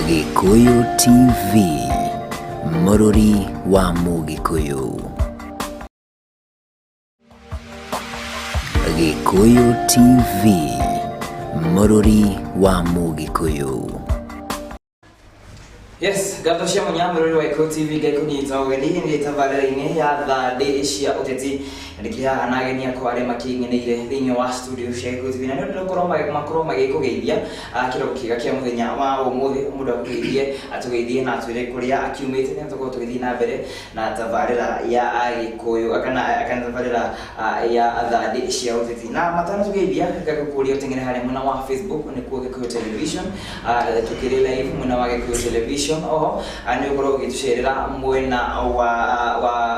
Gĩkũyũ TV, mũrũri wa Mũgĩkũyũ. Gĩkũyũ TV, mũrũri wa Mũgĩkũyũ. Yes, ngatho cia mũnya mũrori wa Gĩkũyũ TV Ngai kũnyita ũgeni nĩ tabarĩra-inĩ ya thandĩ cia ũteti na ndĩkĩrĩ haha na ageni akwa arĩa makĩng'eneire thĩinĩ wa studio cia Gĩkũyũ TV na nĩ ũndũ gũkorwo makorwo magĩkũgeithia kĩroko kĩega kĩa mũthenya wa ũmũthĩ. Mũndũ akũgeithie, atũgeithie na atwĩre kũrĩa akiumĩte nĩ tũkorwo tũgĩthiĩ na mbere na tabarĩra ya Gĩkũyũ kana tabarĩra ya thandĩ cia ũteti. Na matanatũgeithia, ngagũkũria ũteng'ere harĩa mwena wa Facebook nĩkuo Gĩkũyũ Television, tukĩrĩ live mwena wa Gĩkũyũ Television. Oho nĩ ũkorwo ũgĩtũcerera mwena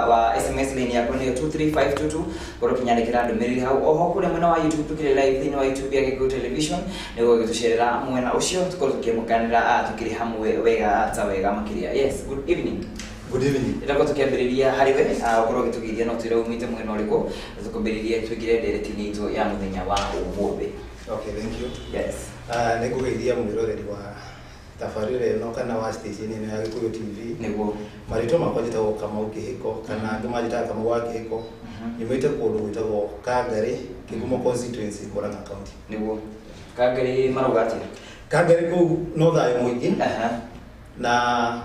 wa SMS line yakwa nĩyo 23522, ũkorwo ũkĩnyandĩkĩra ndũmĩrĩri hau. Oho kũrĩa mwena wa YouTube tukĩrĩ live thĩinĩ wa YouTube ya Gĩkũyũ Television, nĩguo ũgĩtũcerera mwena ũcio tũkorwo tũkĩamũkanĩra tukĩrĩ hamwe wega ta wega makĩria. Yes, good evening. Good evening. Ndĩrakorwo tũkĩambĩrĩria harĩ we, ũkorwo ũgĩtũgeithia no twĩre umĩte mwena ũrĩkũ, tũkũmbĩrĩrie tũingĩre ndereti-inĩ itũ ya mũthenya wa ũmũthĩ. Okay, thank you. Yes. Nĩ ngũgeithia mwĩroreri wa tabarĩra ĩno kana wa station ĩno ya Gĩkũyũ TV. Nĩguo. Marĩtwa makwa njĩtagwo Kamau Kĩhĩko kana angĩ manjĩtaga Kamau wa Kĩhĩko. Nyumĩte kũndũ gwĩtagwo Kangarĩ, Kĩgumo constituency, Murang'a County. Nĩguo. Kangarĩ marauga atĩa? Kangarĩ kũu no thayũ mũingĩ. Na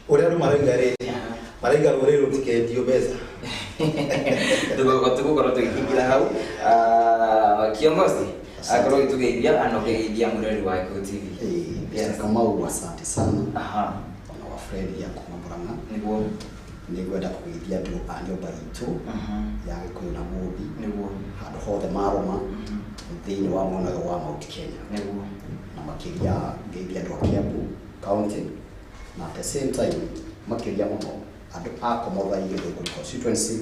ũrĩa andũ marauga rĩ, marauga rũrĩrĩ rũtikendio mbeca. Tũgũkorwo tũgĩkĩingĩra hau. Kiongozi akorwo ũgĩtũgeithia na ũkĩgeithia mwĩroreri wa Gĩkũyũ TV. Yes. Kamau, asante sana. Ona wa Fred ya kuma Murang'a. Nĩguo. Nĩngwenda kũgeithia andũ a nyũmba itũ ya Gĩkũyũ na Mũmbi. Nĩguo. Handũ hothe marũma thĩinĩ wa mwena ũyũ wa Mount Kenya. Nĩguo. Na makĩria ngeithia andũ a Kiambu County, na at the same time makĩria mũno andũ a Komothai Gĩthũngũri constituency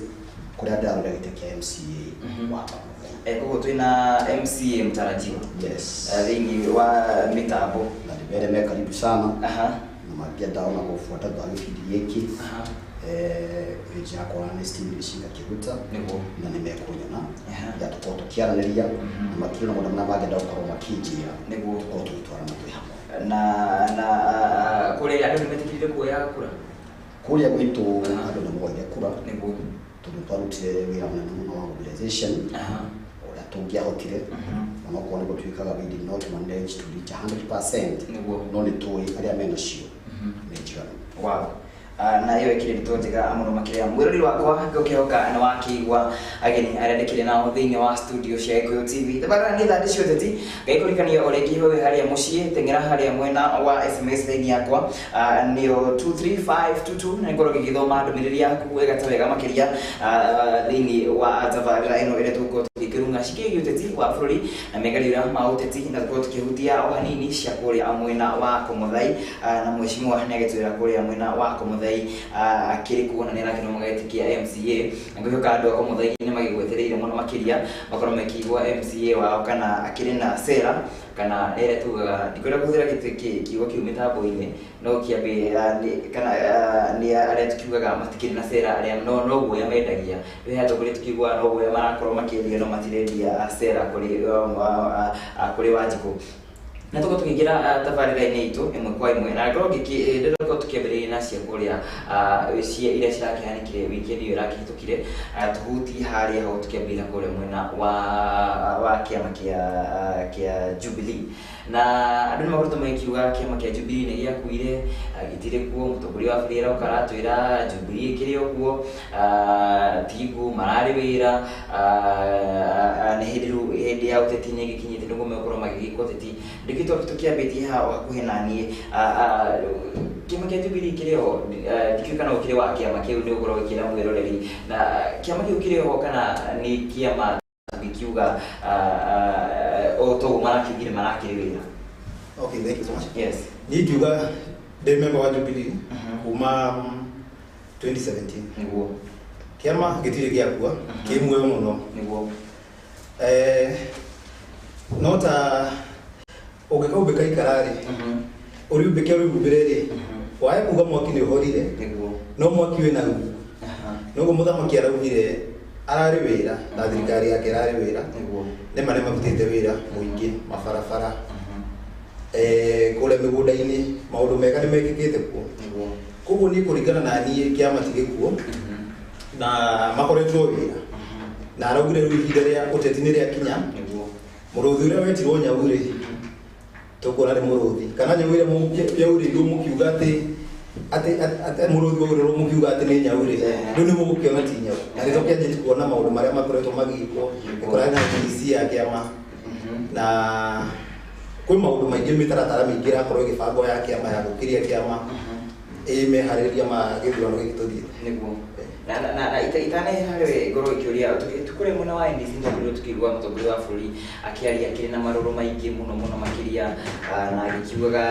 kũrĩa ndĩrarũĩra gĩtĩ kĩa MCA wa Komothai. Koguo twĩna MCA mtarajiwa. Yes. Thĩinĩ wa mĩtambo. Na ndĩmere me karibu sana. Na mangĩenda ona gũbuata thutha wa gĩbindi gĩkĩ. Page yakwa nĩ Stephen Gĩcinga Kĩguta. Nĩguo. Na nĩ mekunyona. Ya tũkorwo tũkĩaranĩria na makĩria na maũndũ marĩa mangĩenda gũkorwo makĩnjĩra. Nĩguo. Tũkorwo tũgĩtwarana twĩ hamwe. Na kũrĩa andũ nĩmetĩkĩrire kuoya kura? Kũrĩa gwitũ andũ nĩ moire kura. Nĩguo. Tondũ twarutire wĩra mũnene mũno wa mobilization. Ũrĩa tũngĩahotire. Onokorwo nĩ gũtuĩkaga we did not manage to reach 100%. Nĩguo. No nĩ tũĩ arĩa mena cio nĩ njiganu. Wow. Na ĩyo ĩkĩrĩ ndeto njega mũno makĩria. Mwĩrori wakwa ngũkĩhoka nĩ wakĩigua ageni arĩa ndĩkĩrĩ nao thĩinĩ wa studio cia Gĩkũyũ TV. Tabarĩra nĩ thandĩ cia ũteti. Ngaikũririkania o rĩngĩ we wĩ harĩa mũciĩ, teng'era harĩa mwena wa SMS line yakwa, nĩyo 23522, na nĩngorwo ngĩgĩthoma ndũmĩrĩri yaku wega ta wega makĩria, thĩinĩ wa tabarĩra ĩno ĩrĩa tũgũkorwo tũgĩkĩrung'a cikĩgiĩ ũteti wa bũrũri na megarĩra ma ũteti, na tũkorwo tũkĩhutia o hanini cia kũrĩa mwena wa Komothai, na mheshimiwa nĩ agĩtwĩra kũrĩa mwena wa Komothai, akĩrĩ kuo na nĩ arakĩrũma gĩtĩ kĩa MCA. Na ngwĩhoka andũ a Komothai nĩ magĩgwetereire mũno makĩria makorwo makĩigua MCA wao kana akĩrĩ na sera kana nĩ ĩrĩa tugaga, ndikwenda kũhũthĩra gĩtĩ kiugo kĩu mĩtambo-inĩ, no kĩambe, nĩ, kana, nĩ arĩa tukiugaga matikĩrĩ na sera, arĩa no guoya mendagia. Rĩu he atongoria tukiugaga no guoya marakorwo makĩendia no matirendia sera kũrĩ Wanjikũ. Na tũkorwo tũkĩingĩra tabarĩra-inĩ itũ ĩmwe kwa ĩmwe, na ngorwo ndĩrenda tũkĩambĩrĩria na cia kũrĩa, cia iria cirakĩhanĩkire weekend ĩyo ĩrakĩhĩtũkire, tũhutie harĩa ho tũkĩambĩrĩria kũrĩa mwena wa kĩama kĩa Jubilee. Na andũ nĩ makoretwo magĩkiuga kĩama kĩa Jubilee nĩ gĩakuire, gĩtirĩ kuo, mũtongoria wa bũrũri aroka aratwĩra Jubilee ĩkĩrĩ o kuo, Tigu mararĩ wĩra, nĩ hĩndĩ rĩu hĩndĩ ya ũteti nĩ ĩgĩkinyĩte nĩguo megũkorwo magĩgĩka ũteti. Ndĩkĩ tũkĩambĩtie haha o hakuhĩ na niĩ, kĩama kĩa Jubilee kĩrĩ ho, ndikĩũĩ kana ũkĩrĩ wa kĩama kĩu nĩ ũgũkorwo ũgĩkĩra mwĩroreri, na kĩama kĩu kĩrĩ ho kana nĩ kĩama tũngĩkiuga, o toguo marakiugire marakĩrĩ wĩra? Okay, thank you so much. Yes. Niĩ ingiuga ndĩ member wa Jubilee kuma 2017. Nĩguo. Kĩama gĩtirĩ gĩakua, kĩ muoyo mũno. Nĩguo. No ta ũngĩkaumbĩka ikara rĩ, ũriumbĩke ũrĩhumbĩre rĩ, wae kuga mwaki nĩ ũhorire, Nĩguo. no mwaki wĩna rungu. Noguo mũthamaki araugire ararĩ wĩra na thirikari yake ĩrarĩ wĩra. Nĩguo. Nĩ ma nĩ marutĩte wĩra mũingĩ, mabarabara, Kũrĩa mĩgũnda-inĩ maũndũ mega nĩ mekĩkĩte kuo. Nĩguo. Koguo niĩ kũringana na niĩ kĩama ti gĩkuo na makoretwo wĩra na araugire rĩu ihinda rĩa ũteti nĩ rĩakinya. Nĩguo. Mũrũthi ũrĩa wetirwo nyau rĩ, tũkuona nĩ mũrũthi kana nyau ĩrĩa yaurĩirwo mũkiuga atĩ mũrũthi waurĩrwo mũkiuga atĩ nĩ nyau rĩ, rĩu nĩ mũgũkĩona ti nyau, na nĩ tũkĩanjĩtie kuona maũndũ marĩa makoretwo magĩkwo. Nĩ kũrarĩ na GC ya kĩama na kwĩ maũndũ maingĩ, mĩtaratara mĩingĩ ĩrakorwo ĩgĩbangwo ya kĩama ya gũkĩria kĩama ĩ meharĩrĩria ma gĩthurano gĩkĩ tũthiĩte. Nĩguo. Na itanehe harĩ we ngorwo ikĩũria tukũrĩa mwena wa NDC, nĩtwakorirwo tũkĩigua mũtongoria wa bũrũri akĩaria akĩrĩ na marũrũ maingĩ mũno mũno makĩria, na agĩkiugaga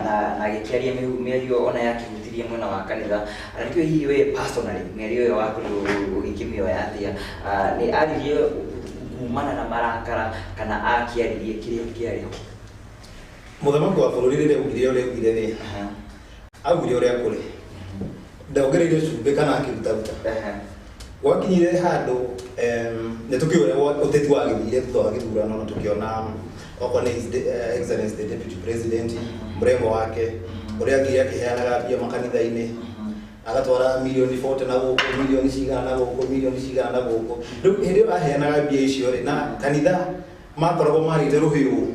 na agĩkĩaria mĩario ona yakĩhutirie mwena wa kanitha. Na nĩkĩo hihi we personally mĩario ĩyo wakorirwo ũgĩkĩmĩoya atĩa? Nĩ aririe kumana na marakara kana akĩaririe kĩrĩa kĩarĩ ho? Mũthamaki wa bũrũri rĩrĩa augire ũrĩa augire rĩ, augire ũrĩa kũrĩ, ndongereire cumbĩ kana akĩrutaruta. Gwakinyire handũ nĩ tũkĩũĩ ũrĩa ũteti wagĩthire thutha wa gĩthurano, na tũkĩona okorwo nĩ His Excellency the Deputy President, mũrengo wake ũrĩa athire akĩheanaga mbia makanitha-inĩ, agatwara milioni 40 na gũkũ, milioni cigana na gũkũ, milioni cigana na gũkũ. Rĩu hĩndĩ ĩyo aheanaga mbia icio rĩ, na kanitha makoragwo marĩte rũhĩũ,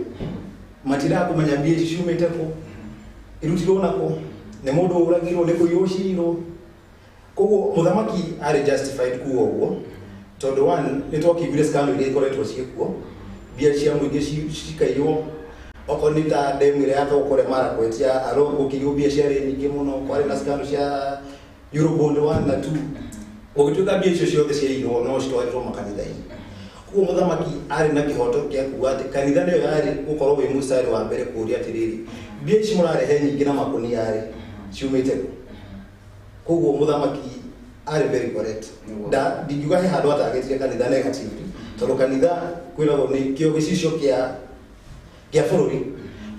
matiraga mbia ici ciumĩte kũ, irutirwo nakũ, nĩ mũndũ ũragirwo, nĩ kũiywo ciirwo. Koguo mũthamaki arĩ justified kuga ũguo, tondũ one, nĩ twakĩiguire scandal iria ikoretwo ciĩkuo, mbia cia mũingĩ cikaiywo, okorwo nĩ ta ndemu ĩrĩa yakagwo kũrĩa Marakwet ya Aror, gũkĩiywo mbia ciarĩ nyingĩ mũno. Kwarĩ na scandal cia Eurobond 1 na 2, gũgĩtuĩka mbia icio ciothe ciaiyirwo no citwarirwo makanitha-inĩ. Koguo mũthamaki arĩ na kĩhoto kĩa kuga atĩ kanitha nĩyo yarĩ gũkorwo wĩ mũstari wa mbere kũũria atĩrĩrĩ, mbia ici mũrarehe nyingĩ na makũnia rĩ, ciumĩte kũ? Koguo mũthamaki arĩ very correct. Nĩguo. Ndingiuga he handũ atagĩtire kanitha negatively, tondũ kanitha kwĩragwo nĩ kĩo gĩcicio kĩa bũrũri.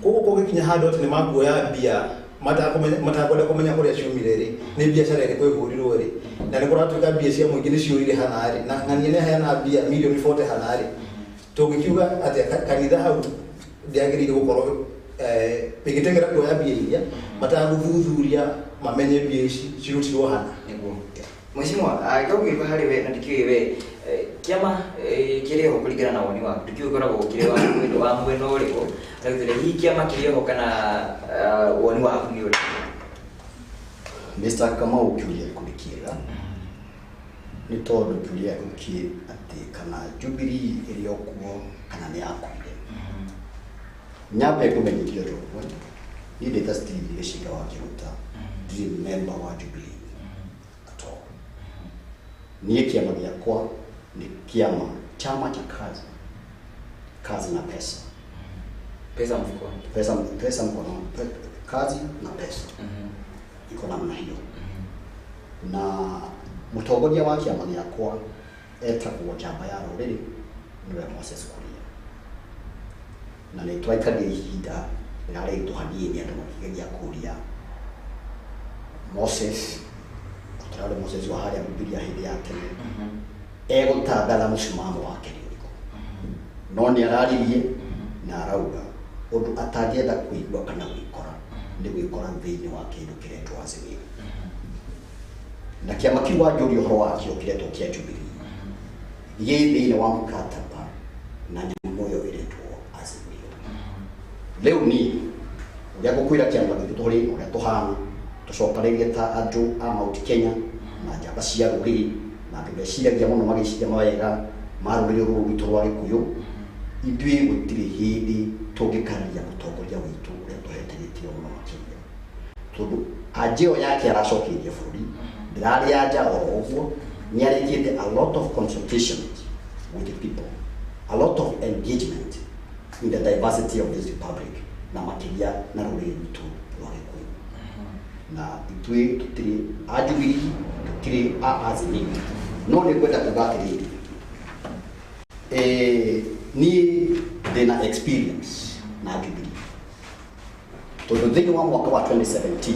Koguo kũngĩkinya handũ atĩ nĩ makuoya mbia matakwenda kũmenya kũrĩa ciumire rĩ, nĩ biacara ĩrĩkũ ĩhũrirwo rĩ, na nĩ kũratuĩka mbia cia mũingĩ nĩ ciũrire hana rĩ, na ng'ania nĩ aheana mbia milioni 40 hana rĩ, tũngĩkiuga atĩ kanitha hau ndĩagĩrĩire gũkorwo ĩgĩteng'era kuoya mbia iria matagũthuthuria mamenye mbia ici cirutirwo hana. Nĩguo, mheshimiwa, ngĩũka harĩ we na ndikĩũĩ we kĩama kĩrĩ ho kũringana na woni waku, ndikĩũĩ ũkoragwo ũkĩrĩ wa mwena ũrĩkũ, na gũtirĩ hihi kĩama kĩrĩ ho kana woni waku nĩ ũrĩkũ? Mr. Kamau, kĩũria gĩaku nĩ kĩega, nĩ tondũ kĩũria gĩaku kĩ atĩ kana Jubilee ĩrĩ o kuo kana nĩ yakuire. Nyambe ngũmenyithie ũndũ ũmwe, niĩ ndĩ ta Steve Gĩcinga wa Kĩgũta, ndirĩ member wa Jubilee at all. Niĩ kĩama gĩakwa nĩ kĩama chama cha kazi, kazi na pesa. Pesa mfukoni. Pesa, pesa mkono, kazi na pesa iko namna hiyo. Na mũtongoria wa kĩama gĩakwa etagwo njamba ya rũrĩrĩ, nĩwe Moses Kuria, na nĩ twaikarire ihinda rĩrarĩ ritũ hanini andũ makĩgeria kũria Moses, tũrarĩ Moses wa harĩa Bibilia hĩndĩ ya tene, egũtangatha mũsimamo wake nĩ ũrĩkũ, no nĩ araririe na arauga ũndũ atangĩenda kũigua kana gwĩkora nĩ gwĩkora thĩinĩ wa kĩndũ kĩretwo Azimio. Na kĩama kĩu wanjũria ũhoro wakĩo kĩretwo kĩa Jubilee gĩ thĩinĩ wa mkataba na nyamũ ĩyo ĩretwo Azimio. Rĩu niĩ ũrĩa ngũkwĩra, kĩama gitũ tũrĩ ũrĩa tũhana, tũcokanĩrĩrie ta andũ a Mount Kenya na njamba cia rũrĩrĩ na andũ meciragia mũno magĩciria mawega ma rũrĩrĩ rũrũ rwitũ rwa Gĩkũyũ, ithuĩ gũtirĩ hĩndĩ tũngĩkararia mũtongoria witũ ũrĩa tũhete gĩtĩo mũno makĩria, tondũ anja ĩyo yake aracokeirie bũrũri ndĩrarĩ anja oro ũguo, nĩ arĩkĩte a lot of consultations with the people, a lot of engagement in the diversity of this republic, na makĩria na rũrĩrĩ rwitũ rwa Gĩkũyũ. Na ithuĩ tũtirĩ a Jubilee, tũtirĩ a Azimio, no nĩ ngwenda kuga atĩrĩrĩ, niĩ ndĩna experience na Jubilee, tondũ thĩinĩ wa mwaka wa 2017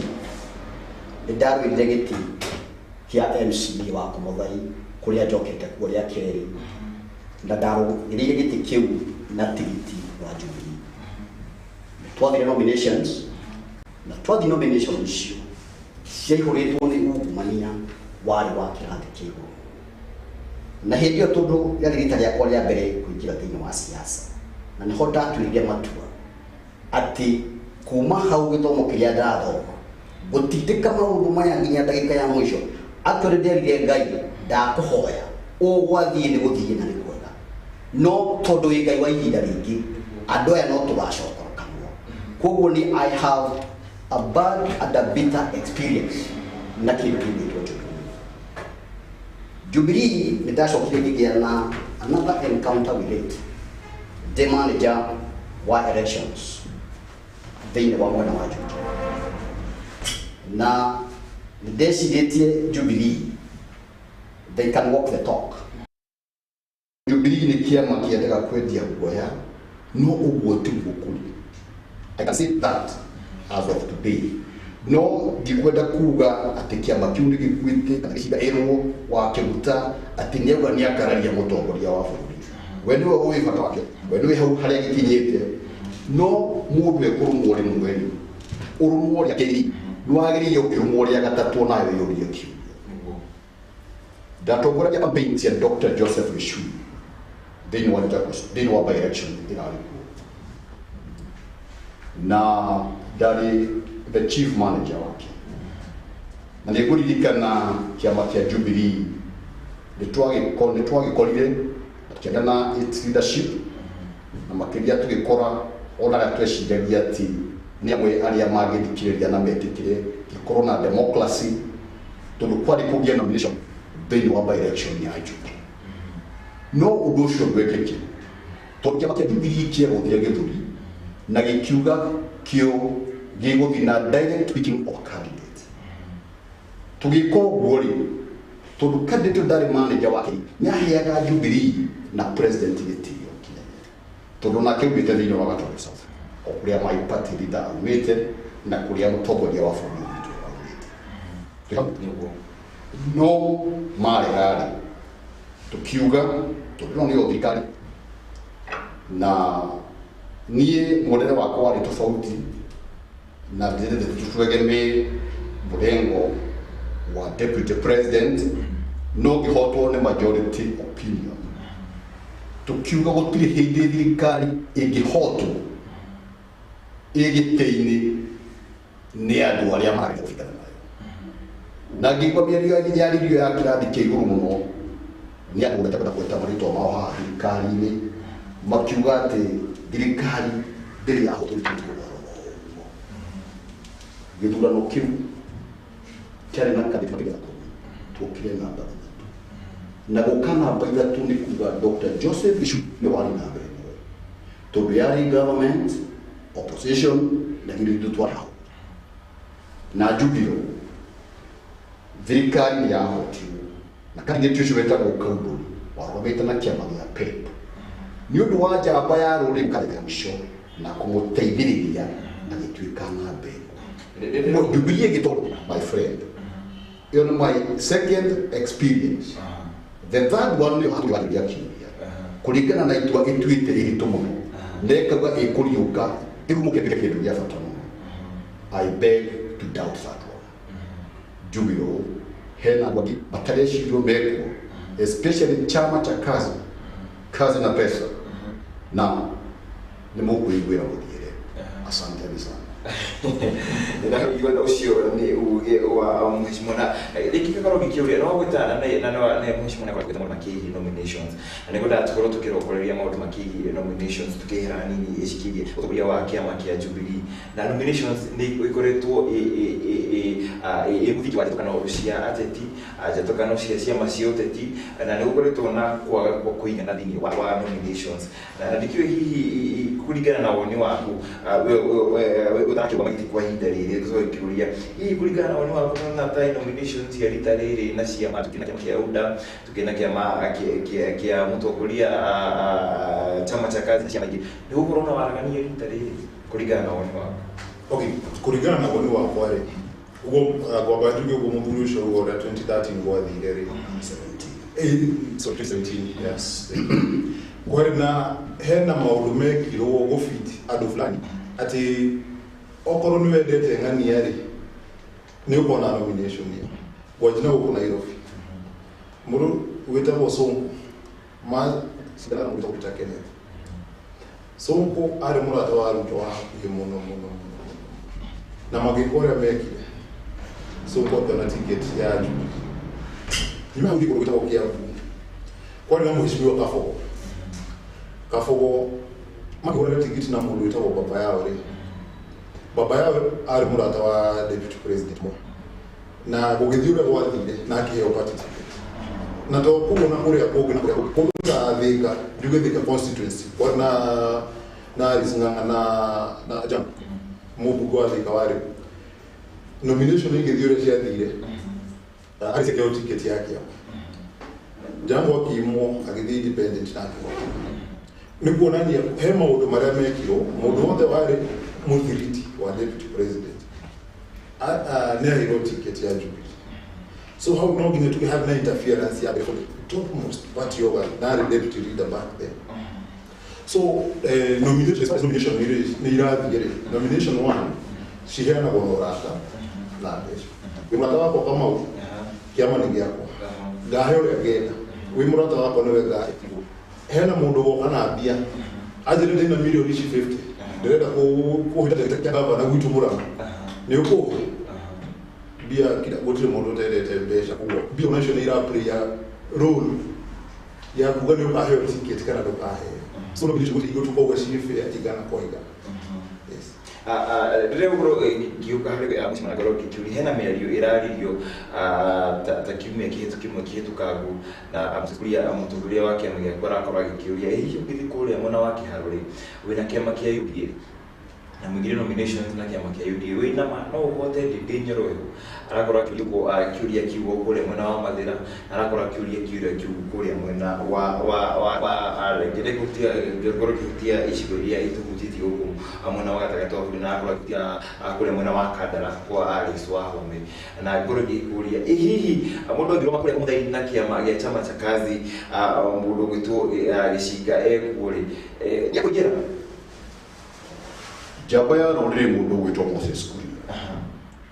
nĩ ndarũĩrire gĩtĩ kĩa MCA wa Komothai, kũrĩa njokete kuo rĩa kerĩ, na ndarũĩrĩire gĩtĩ kĩu na tigiti wa Jubilee. Twathire nominations na twathi nominations icio ciaihũrĩtwo nĩ ungumania warĩ wa kĩrathi kĩa igũrũ. Na hĩndĩ ĩyo tondũ rĩarĩ rita rĩakwa rĩa mbere kũingĩra thĩinĩ wa siasa, na nĩho ndatuire matua atĩ kuma hau gĩthomo kĩrĩa ndathoma gũtindĩka maũndũ maya nginya ndagĩka ya mũico. Actually nderire Ngai ndakũhoya ũgwathiĩ nĩ gũthiĩ na nĩ kwega, no tondũ wĩ Ngai wa ihinda rĩngĩ andũ aya no tũgacokora kanua. Koguo ni I have a bad and a bitter experience na kĩndũ kĩgwĩtwo Jubilee. Jubilee nĩ ndacokire ngĩgĩa na another encounter with it. The manager wa elections thĩinĩ wa mwena wa Juja, na ndecirĩtie Jubilee they can walk the talk. Jubilee nĩ kĩama kĩendaga kwendia guoya, no ũguo tiguo kũrĩ. I can say that as of today. No ndikwenda kuga atĩ kĩama kĩu nĩ gĩkuĩte kana gĩcinda ĩrwo wa kĩruta atĩ nĩauga nĩakararia mũtongoria wa bũrũri. We nĩwe ũĩ bata wake, we nĩwe hau harĩa gĩkinyĩte. No mũndũ ekũrũmwo rĩmwe rĩ, ũrũmwo rĩa kerĩ, nĩwagĩrĩire ũkĩrũmwo rĩa gatatũ nayo yũrie kĩũria. Ndatongoragia campaign cia Dr. Joseph Gichui thĩinĩ wa thĩinĩ wa by-election ĩrarĩ kuo, na ndarĩ the chief manager wake, na nĩ ngũririkana kĩama kĩa Jubilee nĩ twagĩkorire na tũkĩaria na its leadership, na makĩria tũgĩkora ona arĩa tweciragia atĩ nĩ amwe arĩa mangĩthikĩrĩria na metĩkĩre gĩkorwo na democracy, tondũ kwarĩ kũgĩa nomination thĩinĩ wa by-election ya Jubilee. No ũndũ ũcio ndwekĩkire tondũ kĩama kĩa Jubilee kĩegũthire gĩthũri na gĩkiuga kĩo gĩgũthiĩ na direct picking of candidate. Tũgĩka ũguo rĩ, tondũ candidate ũyũ ndarĩ manager wake, nĩaheaga Jubilee na president gĩtĩo kĩnene, tondũ nake aumĩte thĩinĩ wa Gatundu South, o kũrĩa my party leader aumĩte na kũrĩa mũtongoria wa bũrũri witũ aumĩte. No marega rĩ, tukiuga tondũ ĩno nĩyo thirikari, na niĩ muonere wakwa warĩ tofauti na ndĩrendete twegemee mũrengo wa deputy president, no ngĩhotwo nĩ majority opinion. Tukiuga gũtirĩ hĩndĩ thirikari ĩngĩhotwo ĩ gĩtĩ-inĩ nĩ andũ arĩa marĩ kũbingana nayo. Na ngĩigua mĩario yaririo ya kĩrathi kĩa igũrũ mũno nĩ andũ metakwenda gweta marĩtwa mao haha thirikari-inĩ, makiuga atĩ thirikari ndĩrĩ yahotwo nĩ kũgũa. Gĩthurano kĩu kĩarĩ na candidate makĩria tuokire namba ithatũ, na gũka namba ithatũ nĩ kuga Dr. Joseph Gichui nĩ warĩ namba ĩmwe, tondũ yarĩ government opposition na githĩ ithuĩ twarĩ hau. Na njugire ũũ, thirikari nĩ yahotirwo na candidate ũcio wetagwo Kaũndũri warũgamĩte na kĩama gĩa PEP nĩ ũndũ wa njamba ya rũrĩrĩ karega mũico na kũmũteithĩrĩria agĩtuĩka namba ĩmwe. Jubilee ĩgĩtongoria, my friend. Ĩyo nĩ my second experience. The third one nĩ hatũrĩ kĩũria kũringana na itua ĩtuĩte iritũ mũno na ĩkauga ĩkũriũka ĩrumũke ĩtuĩke kĩndũ gĩa bata mũno. I beg to doubt that one. Njuge ũũ, hena andũ angĩ matarecirio mekuo, especially chama cha kazi, kazi na pesa, na nĩ mũkwĩiguĩra mũthiĩre. Asanteni sana. Na ũcio nĩ uge wa mheshimiwa, na rĩngĩ gakorwo ngĩkĩũria no gwĩta na na mheshimiwa na gwĩta maũndũ makĩgiĩ nominations, na nĩngwenda tũkorwo tũkĩrongoreria maũndũ makĩgiĩ nominations tukĩhera hanini ĩcikigie ũtongoria wa kĩama kĩa Jubilee. Na nominations nĩ ikoretwo ĩ mũthingi wa njatũkano cia ateti, njatũkano cia ciama cia ũteti, na nĩ gũkoretwo na kwaga kwa kũigana thĩinĩ wa nominations, na ndikĩũĩ hihi kũringana na woni waku ũtakĩrũgama gĩtĩ kwa ihinda rĩrĩ, tũcoke kĩũria hihi kũringana na woni waku na ta nominations cia rita rĩrĩ na ciama, tukĩna kĩama kĩa UDA, tukĩna kĩama kĩa mũtongoria chama cha kazi na ciama ingĩ, nĩ gũkorwo na waragania rita rĩrĩ kũringana na woni waku? Okay, kũringana na woni wakwa rĩ, ũguo ngwamba njuge ũguo mũthuri ũcio auga ũrĩa 2013 gwathire rĩ, 17. Sorry, 2017, yes. Kwarĩ na hena maũndũ mekirwo gũbit andũ fulani Atĩ okorwo nĩ wendete ng'ania rĩ, nĩ ũkona nomination ĩyo. Gwanjina gũkũ Nairobi. Mũndũ wĩtagwo Sonko macindana na mũndũ wĩtagwo Peter Kenneth. Sonko arĩ mũrata wa Ruto wa hakuhĩ mũno mũno mũno mũno. Na magĩka ũrĩa mekire. Sonko akĩona ticket ya Jubilee. Nyuma hau gũthiĩ kũndũ gwĩtagwo Kiambu. Kwarĩ na mheshimiwa Kabogo. Kabogo makĩhũrĩra tigiti na mũndũ wĩtagwo Baba Yao rĩ. Baba Yao arĩ mũrata wa deputy president Moi. Na gũgĩthiĩ ũrĩa gwathire na akĩheo party ticket. Na to kũu na kũrĩa kũngĩ na kũrĩa kũngĩ. Kũndũ ta Thika, njuge Thika constituency, kwarĩ na Alice Ng'ang'a na Jam. Mũmbunge wa Thika warĩ. Nomination igĩthiĩ ũrĩa ciathire. Alice akĩheo ticket ya kĩama. Jambo akiimwo agĩthiĩ independent na akĩhota. Nĩ kuonania he maũndũ marĩa mekirwo, mũndũ wothe warĩ mũthiriti wa deputy president nĩ aheirwo ticket ya Jubilee. So hau no nginya tuge harĩ na interference ya the topmost party organ na arĩ deputy leader back then. So nomination, nomination nĩ irathiĩ rĩ, nomination one ciheanagwo na ũrata na mbeca. Wĩ mũrata wakwa Kamau, kĩama nĩ gĩakwa, ngahe ũrĩa ngenda. Wĩ mũrata wakwa nĩwe ngahe. Hena mũndũ woka na mbia anjĩrĩte ndĩna mirioni ici 50 ndĩrenda kũhĩta kĩa gavana gwitũ Murang'a, nĩ ũkũhe mbia? Kila gũtirĩ mũndũ ũtendete mbeca, koguo mbia onacio nĩ ira play a role ya kuga nĩ ũkaheo ticket kana ndũkaheo. So nomination gũtirĩ igũtuka ũguo ciĩ fair igana kwa igana. Yes. Rĩrĩa ũgũkorwo ngĩũka harĩ mũcemania ngorwo ngĩkĩũria hena mĩario ĩraririo ta kiumia kĩhĩtũku kĩmwe kĩhĩtũkangu na mũtongoria wa kĩama gĩakwa arakorwo agĩkĩũria, ĩ hihi ũngĩthiĩ kũrĩa mwena wa Kĩharũ rĩ, wĩna kĩama kĩa UDA na mũingĩre nominations na kĩama kĩa UDA, wĩna ma no ũhote Ndindi Nyoro? Ĩho arakorwo akĩũria akĩũria kiugo kũrĩa mwena wa Mathĩra, na arakorwo akĩũria kĩũria kiu kũrĩa mwena wa ngĩende kũhutia ngorwo ngĩhutia icigo iria itũhutĩtie gũkũ mwena wa gatagatĩ wa bũrũri, na arakorwo akĩhutia kũrĩa mwena wa Kandara kwa Alice Wahome, na ngorwo ngĩkũria, ĩ hihi mũndũ angĩrũgama kũrĩa Mũthaiga na kĩama gĩa Chama cha Kazi, mũndũ ũgwĩtwo Gĩcinga ekuo rĩ, nĩekũingĩra? Njamba ya rũrĩrĩ mũndũ ũgwĩtwo Moses Kuria,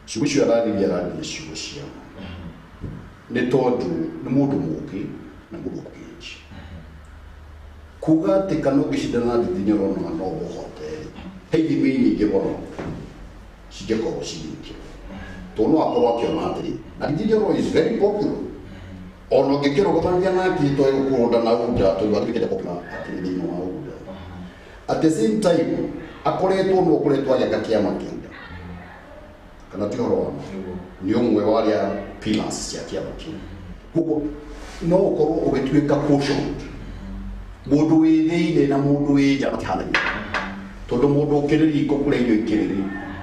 ciugo icio araririe, araririe ciugo cia ma, nĩ tondũ nĩ mũndũ mũũgĩ na mũndũ ũkĩnji kuga atĩ kana ũngĩcindana na Ndindi Nyoro no ũhote rĩ, he ithimi nyingĩ mũno cingĩkorwo cigĩkĩrwo, tondũ no akorwo akĩona atĩrĩ na Ndindi Nyoro is very popular, ona ũngĩkĩrũgamania nake to egũkũrũnda na UDA, tondũ atuĩkĩte popular atĩrĩ thĩinĩ wa UDA. At the same time akoretwo no akoretwo agĩaka kĩama kĩa UDA, kana ti ũhoro wa ma? Nĩ ũmwe wa arĩa pillars cia kĩama kĩu, koguo no ũkorwo ũgĩtuĩka cautioned. Mũndũ wĩ thĩinĩ na mũndũ wĩ nja matihanaine, tondũ mũndũ ũkĩrĩ riko kũrĩa irio ikĩrĩrĩ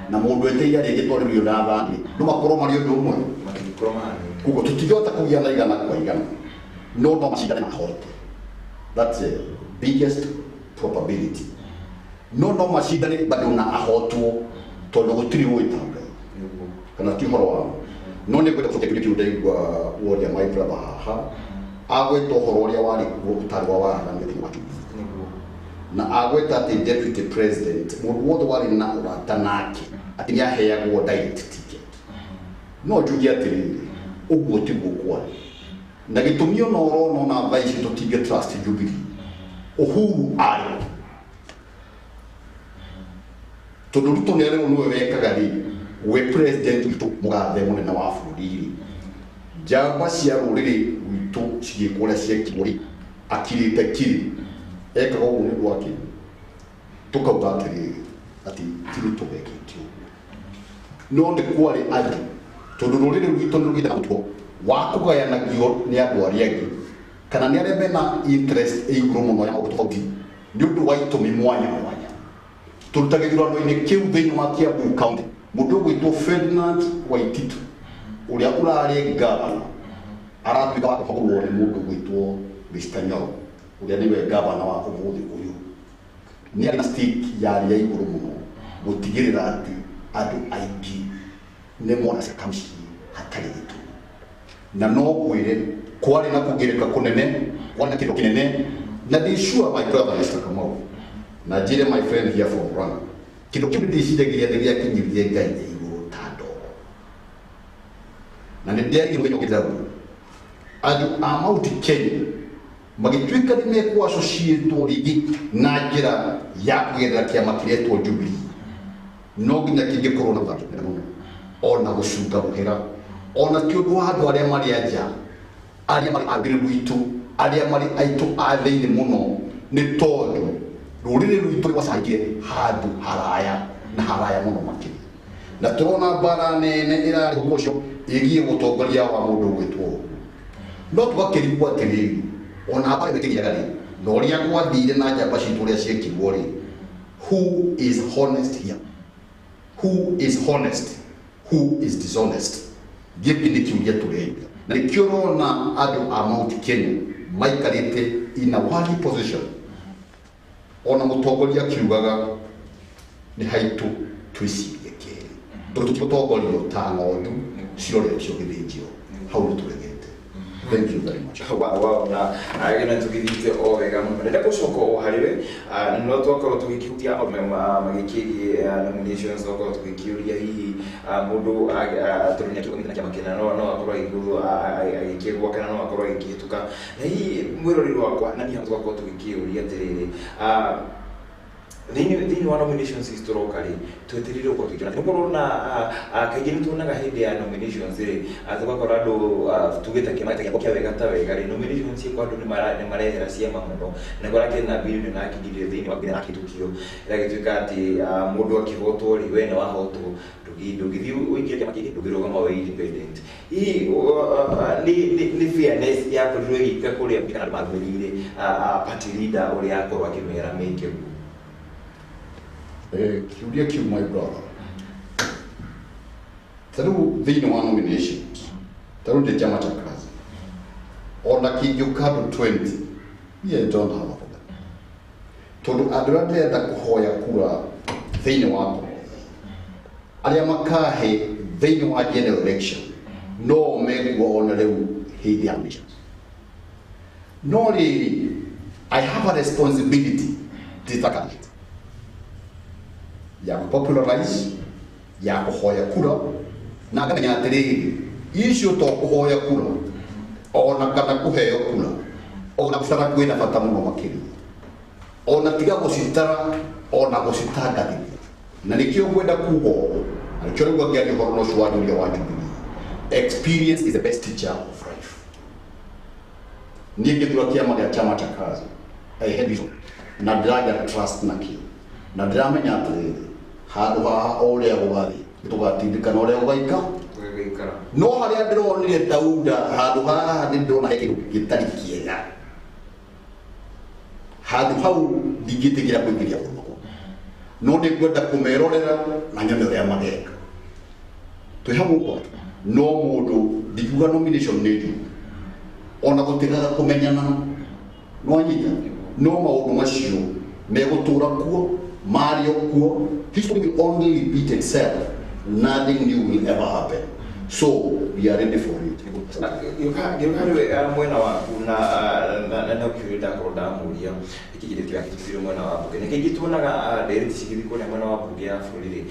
na mũndũ eteire rĩngĩ twarĩrio na thani no makorwo marĩ ũndũ ũmwe. Matingĩkorwo mahanaine. Koguo tũtingĩhota kũgĩa na igana kwa igana, no macindane mahote. That's the biggest probability. No macindane bado na ahotwo, tondũ gũtirĩ ũĩ ta Ngai, kana ti ũhoro wa ma? No nĩ ngwenda gũcokia kĩũria kĩu ndaigua woria my brother haha, agweta ũhoro ũrĩa warĩ kuo ũtarĩ wa waragania thĩinĩ wa Jubilee, na agweta atĩ deputy president, mũndũ wothe warĩ na ũrata nake, atĩ nĩ aheagwo direct ticket. No njuge atĩrĩrĩ, ũguo tiguo kwarĩ, na gĩtũmi ona ũrona ona thaa ici tũtingĩ trust Jubilee. Uhuru arĩ tondũ Ruto nĩ arĩrwo nĩwe wekaga rĩ, we president witũ mũgathe mũnene wa bũrũri rĩ, njamba cia rũrĩrĩ rwitũ cigĩkwo ũrĩa ciekirwo rĩ, akirĩte kiri ekaga ũguo nĩ ũndũ wa kĩ? Tũkauga atĩrĩrĩ, atĩ ti Ruto wekĩte ũguo, no nĩ kwarĩ andũ, tondũ rũrĩrĩ rwitũ nĩ rũgĩte na mũtugo wa kũgayanagio nĩ andũ arĩa angĩ, kana nĩ arĩa mena interest ĩ igũrũ mũno ya maũndũ tofauti, nĩ ũndũ wa itũmi mwanya mwanya. Tũruta gĩthurano-inĩ kĩu thĩinĩ wa Kiambu County, mũndũ ũgwĩtwo Ferdinand Waititu ũrĩa ũrarĩ gavana aratuĩka wa kũhagũrwo nĩ mũndũ ũgwĩtwo Mr. Nyoro, ũrĩa nĩwe gavana wa ũmũthĩ ũyũ. Nĩ arĩ na stake yarĩ ya igũrũ mũno gũtigĩrĩra atĩ andũ aingĩ nĩ mona ciakamũciĩ hatarĩ gĩtũmi. Na no ngwĩre kwarĩ na kũgirĩka kũnene, kwarĩ na kĩndũ kĩnene, na ndĩ sure, my brother Mr. Kamau, na njĩre my friend here from Murang'a. Kĩndũ kĩu ndĩciragia nĩ gĩakinyirie Ngai igũrũ ta ndogo. Na nĩ ndĩarire mũthenya ũngĩ ndĩrauga andũ a Mount Kenya magĩtuĩka nĩ mekũ-associate-wo rĩngĩ na njĩra ya kũgerera kĩama kĩretwo Jubilee, no nginya kĩngĩkorwo na ũthaki mũno ona gũcunga mũhera ona ti ũndũ wa andũ arĩa marĩ anja, arĩa marĩ a rũrĩrĩ rwitũ, arĩa marĩ aitũ a thĩinĩ mũno, nĩ tondũ rũrĩrĩ rwitũ rwacangire handũ haraya na haraya mũno makĩria. Na tũrona mbara nene ĩrarĩ ũcio ĩgiĩ ũtongoria wa mũndũ ũgwĩtwo ũguo. No tũgakĩrigwo atĩrĩrĩ, ona mbara ĩyo ĩkĩgĩaga rĩ, na ũrĩa gwathire na njamba citũ ũrĩa ciekirwo rĩ, who is honest here? Who is honest? Who is dishonest? Gĩkĩ nĩ kĩũria tũreria. Na nĩkĩo ũrona andũ a Mount Kenya maikarĩte in a worthy position. Ona mũtongoria akiugaga nĩ haitũ twĩcirie kerĩ, tondũ tũtigũtongorio ta ng'ondu ciroretio gĩthĩnjĩro. Hau nĩ tũregete. Thank you very much. Wow, na agena tugithite o wega muno. Ndenda gucoka o harĩ we, no twakorwo tũgĩkĩhutia magĩkĩgie nominations, twakorwo tũgĩkĩũria hihi mũndũ tondũ nĩ akĩrũgamĩte na kĩama kĩna no akorwo agĩgũthwo agĩkĩgwa kana no akorwo agĩkĩhĩtũka. Na hihi mwĩroreri wakwa na niĩ tũgakorwo tũgĩkĩũria atĩrĩrĩ, thĩinĩ wa nominations ici tũroka rĩ, twetereire gũkorwo tũgĩkĩona nĩgũkorwo na kaingĩ nĩ tuonaga hĩndĩ ya nominations rĩ, tũgakora andũ tugĩte kĩama gĩakwa kĩa wega ta wega rĩ, nominations ciĩkwo andũ nĩ marehera ciama mũno, na kũrĩa kĩna bill nĩ nakĩingĩrire thĩinĩ wa nginya nakĩhĩtũkio, ĩgagĩtuĩka atĩ mũndũ akĩhotwo rĩ, we nĩ wahotwo, ndũngĩthiĩ ũingĩre kĩama kĩngĩ, ndũngĩrũgama wĩ independent. Hihi nĩ fairness yakorirwo ĩgĩka kũrĩa kana andũ marũmĩrĩire party leader ũrĩa akorwo akĩmera meke ũguo? Kĩũria kĩu, my brother, ta rĩu thĩinĩ wa nominations, ta rĩu ndĩ chama cha kazi, ona kĩngĩũka andũ 20, niĩ I don't have a problem, tondũ andũ arĩa ndĩrenda kũhoya kura thĩinĩ wa arĩa makahe thĩinĩ wa general election no mekuo ona rĩu hĩndĩ ya nominations. No rĩrĩ, I have a responsibility ndĩ ta candidate ya popularize, ya kũhoya kura, na ngamenya atĩrĩrĩ, icio to kũhoya kura ona kana kũheo kura, ona gũcitara kwĩna bata mũno makĩria, ona tiga gũcitara ona gũcitangathithia. Na nĩkĩo ngwenda kuga ũũ, na nĩkĩo rĩu ngĩaria ũhoro na ũcio wa Julia wa Jubilee, experience is the best teacher of life. Niĩ ngĩthura kĩama gĩa chama cha kazi, I had vision, na ndĩragĩa trust nakĩo, na ndĩramenya atĩrĩrĩ, handũ haha o ũrĩa gũgathiĩ tũgatindĩkana ũrĩa gũgaika. Gũgaikara. No harĩa ndĩronire Dauda, handũ haha nĩ ndĩrona he kĩndũ gĩtarĩ kĩega, handũ hau ndingĩtĩkĩra kũingĩria mũno, no nĩ ngwenda kũmerorera na nyone ũrĩa mageka. Twĩ hamwe ũguo, no mũndũ ndingiuga nomination nĩ njũru, ona gũtigaga kũmenyana, nĩwanyita, no maũndũ macio megũtũra kuo, mario kuo. History will only repeat itself, nothing new will ever happen, so we are ready for it. Ngĩũka rĩu mwena waku na no kĩũria ndakorwo ndamũria gĩkĩ gĩtũthire mwena wa mbunge, na kaingĩ tuonaga ndereti cigĩthiĩ kũrĩa mwena wa mbunge ya bũrũri rĩ,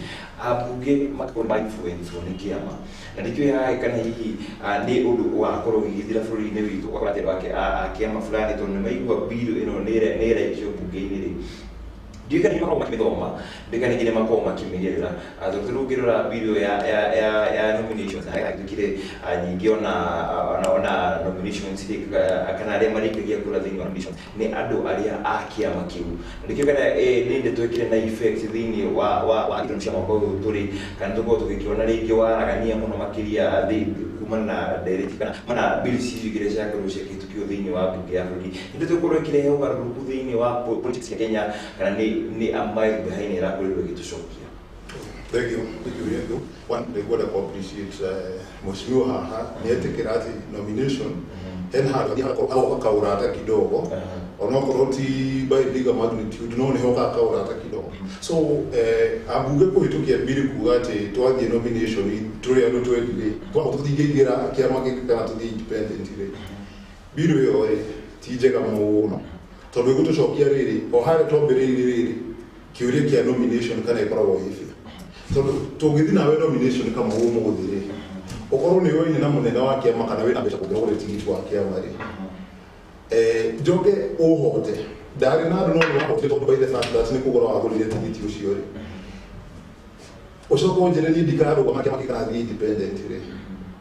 ambunge makorwo ma influence nĩ kĩama, na nĩkĩo haha kana hihi nĩ ũndũ wakorwo ũgĩgĩthira bũrũri-inĩ witũ, ũgakora atĩ andũ a kĩama fulani tondũ nĩ maigua bill ĩno nĩ ĩraikio mbunge-inĩ rĩ, ndiũĩ kana nĩ makoragwo makĩmĩthoma, ndiũĩ kana ningĩ nĩ makoragwo makĩmĩgerera, tondũ rĩu ũngĩrora bill ya nominations yatuĩkire nyingĩ, ona nominations rĩ, kana arĩa marĩikagia kura thĩinĩ wa nominations nĩ andũ arĩa a kĩama kĩu, na nĩkĩo kana nĩ ndeto ĩkĩrĩ na effect thĩinĩ wa ithurano cia mwaka ũyũ tũrĩ, kana tũkorwo tũgĩkĩona rĩngĩ waragania mũno makĩria kumana na ndereti kana mana bill ici igĩrĩ ciakorirwo ciakĩhĩtũkio thĩinĩ wa mbunge ya bũrũri. Nĩ ndeto ĩkorwo ĩkĩrehe ũgarũrũku thĩinĩ wa politics ya Kenya, kana nĩ a mile behind ĩrakorirwo ĩgĩtũcokia? Thank you. Thank you, Yego. One, ndĩngwenda ku appreciate mheshimiwa haha nĩ etĩkĩra atĩ nomination hena handũ hagoka kaũrata kidogo, onokorwo ti by bigger magnitude, no nĩ hokaga kaũrata kidogo. So ambunge kũhĩtũkia bill kuga atĩ twathiĩ nomination tũrĩ andũ 20 rĩ, twahota tũtingĩingĩra kĩama gĩkĩ kana tũthiĩ independent rĩ, bill ĩyo rĩ ti njega mũno, tondũ ĩgũtũcokia rĩrĩ o harĩa twambĩrĩirie rĩrĩ. Kĩũria kĩa nomination kana ĩkoragwo ĩ fair. Tondũ tũngĩthiĩ nawe nomination kama ũmũthĩ rĩ, ũkorwo nĩ ũĩ na mũnene wa kĩama kana wĩna mbeca kũngĩra ũgũre tigiti wa kĩama rĩ, njoke ũhote ndarĩ na andũ no nĩ wahotire tondũ by the fact that nĩ kũgũra wagũrire tigiti ũcio rĩ, ũcoke ũnjĩre niĩ ndikarũgama kĩama kĩrathiĩ independent rĩ,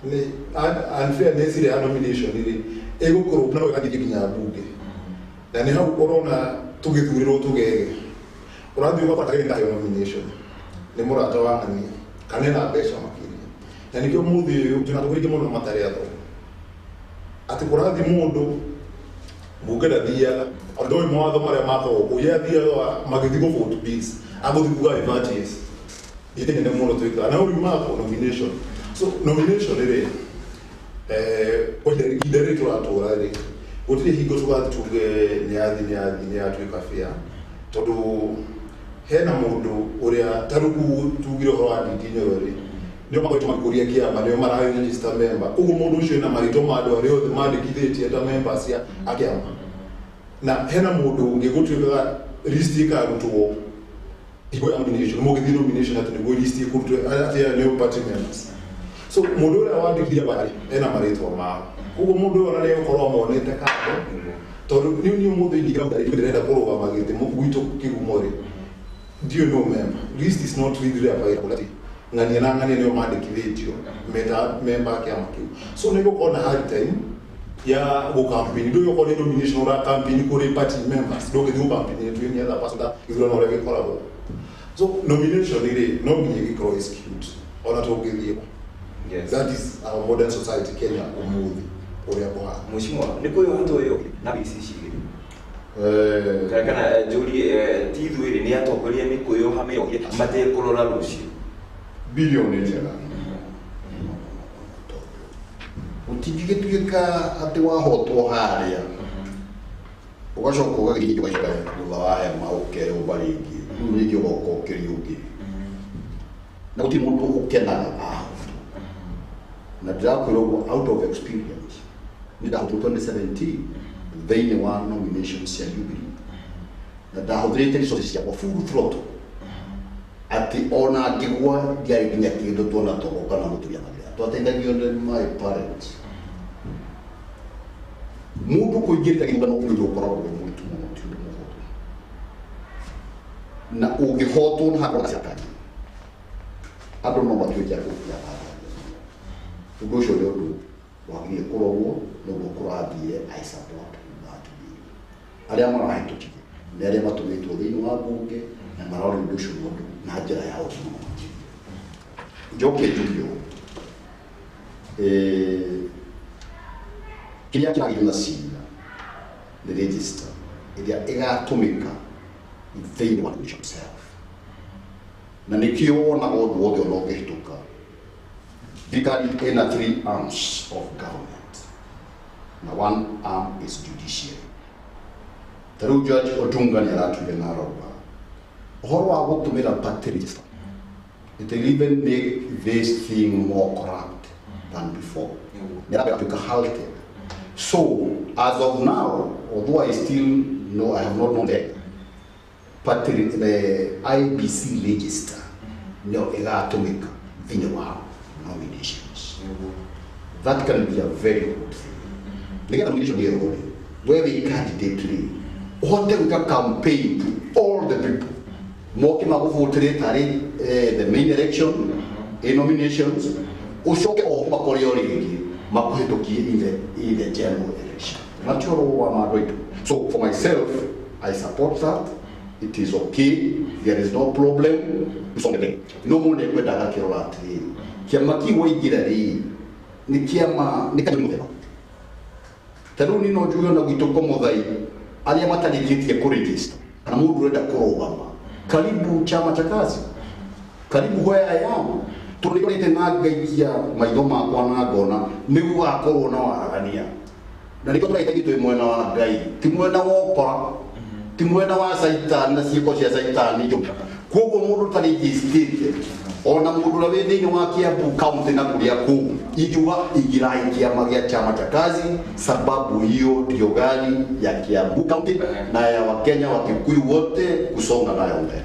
nĩ unfairness ĩrĩa ya nomination rĩ ĩgũkorwo no ĩgathiĩ nginya mbunge. Na nĩ hau ũrona tũgĩthurĩrwo tũgege, ũrathiĩ ũgakora kageni kaheo nomination nĩ mũrata wa ng'ania kana ena mbeca makĩria. Na nĩkĩo mũthĩ ũyũ twĩna atongoria aingĩ mũno matarĩ athomu, atĩ kũrathiĩ mũndũ mbunge ndathiaga, ona ndoĩ mawatho marĩa makagwo kũu, ye athiaga magĩthiĩ gũ vote bills, agũthiĩ kuga parties ite nene mũno twĩkaga na ũriu mako nomination. So nomination rĩ, kwa ihinda rĩrĩ tũratũra rĩ, gũtirĩ hingo tũgathiĩ tuge nĩ yathi nĩ yathi nĩ yatuĩka fair, tondũ hena mũndũ ũrĩa ta rĩu tugire ũhoro wa Ndindi Nyoro rĩ, nĩo makoretwo magĩkũria kĩama, nĩo mara-register member, ũguo mũndũ ũcio ena marĩtwa ma andũ arĩa othe mandĩkithĩtie ta members a kĩama. Na hena mũndũ ũngĩ gũtuĩkaga list ĩkarutwo hingo ya nomination, mũgĩthiĩ nomination atĩ nĩguo list ĩkũrutwo atĩ aya nĩo party members. So mũndũ ũrĩa wandĩkithia barĩ ena marĩtwa mao, koguo mũndũ ũyũ ona nĩegũkorwo amonete kando, tondũ niĩ ũmũthĩ ingĩra ndĩrenda kũrũgama gĩtĩ gwitũ kĩgumo rĩ, ndiũĩ no member, list is not really available atĩ ng'ania na ng'ania nĩo mandĩkithĩtio meta member a kĩama kĩu. So nĩ gũkorwo na hard time ya gũcampaign, ndũĩ okorwo nĩ nomination ũra campaign kũrĩ party members, ndũngĩthiĩ gũcampaign to any other person ta gĩthurano ũrĩa gĩkoragwo. So nomination rĩ no nginya ĩgĩkorwo is skewed ona tũngĩthiĩ. Yes. That is our modern society Kenya ũmũthĩ ũrĩa kũhana. Mheshimiwa, nĩ kũrĩ ũhoro ũyũ na ici cigĩrĩ. Kana njũrie ti ithuĩ rĩ, nĩ atongoria nĩ kwĩyoha meyohire matekũrora rũciũ. Bilioni njega. Ũtingĩgĩtuĩka atĩ wahotwo harĩa ũgacoka ũgagĩthiĩ ũgaikara thutha wa hema ũkeyũmba rĩngĩ, rĩu rĩngĩ ũgoka ũkĩria ũngĩ, na gũtirĩ mũndũ ũkenaga ahotwo. Na ndĩrakwĩra ũguo out of experience, nĩ ndahotwo 2017 thĩinĩ wa nominations cia Jubilee, na ndahũthĩrĩte resources ciakwa full throttle, atĩ ona ngĩgwa ndiarĩ nginya kĩndũ tuona togo kana mũtumia magĩra, twateithagio nĩ my parents. Mũndũ kũingĩrĩra gĩthurano nĩ ũndũ ũkoragwo wĩ mũritũ mũno, ti ũndũ mũhũthũ, na ũngĩhotwo na hakorwo na cakani, andũ no matuĩke a gũkia thayũ. Ũndũ ũcio nĩ ũndũ wagĩrĩire kũrorwo, nĩguo kũrathiĩ. I support that bill. Arĩa marahĩtũkire nĩ arĩa matũmĩtwo thĩinĩ wa mbunge na marora ũndũ ũcio mũndũ na njĩra ya ũũgĩ mũno makĩria. Njoke njuge ũũ, kĩrĩa kĩragĩrio na cira nĩ register ĩrĩa ĩgatũmĩka thĩinĩ wa nomination itself, na nĩkĩo wonaga ũndũ wothe ona ũngĩhĩtũka. Thirikari ĩna three arms of government, na one arm is judiciary. Ta rĩu Judge Otunga nĩ aratuire na arauga ũhoro wa gũtũmĩra party register, it will even make this thing more corrupt than before. Nĩ aratuĩka halted. So as of now, although I still know I have not known the party, the IBC register nĩyo ĩgatũmĩka thĩinĩ wa nominations. That can be a very good thing. Nĩgetha nomination ĩrwo rĩ, we wĩ candidate rĩ, ũhote gwĩka campaign to all the people moke magũvotere tarĩ the main election ĩ nominations, ũcoke oho makore o rĩngĩ makũhĩtũkie in the general election. Natio wa andũ aitũ. So for myself, I support that. It is okay, there is no problem. Tũcongere no mũndũ ekwendaga akĩrora atĩrĩrĩ, kĩama kĩu waingĩra rĩ, nĩ kĩama nĩ kanyamũ mũthemba. Ta rĩu niĩ no njuge ona gwitũ Komothai, arĩa matarĩkĩtie kũregister kana mũndũ ũrenda kũrũgama, karibu chama cha kazi, karibu where I am, tondũ nĩndorete na ngaikia maitho makwa na ngona nĩ gũgakorwo na waragania, na nĩkĩo tũrahĩtagia twĩ mwena wa Ngai, ti mwena wa ũkora, ti mwena wa caitani na ciĩko cia caitani. Koguo mũndũ ũtarĩgistĩte Ona mundu uria wi thiini wa Kiambu county na kuria kuu ingiuga ingirai kiama gia chama cha kazi, sababu hiyo ndio gari ya Kiambu county na ya Wakenya wa Kikuyu wote kusonga nayo mbele.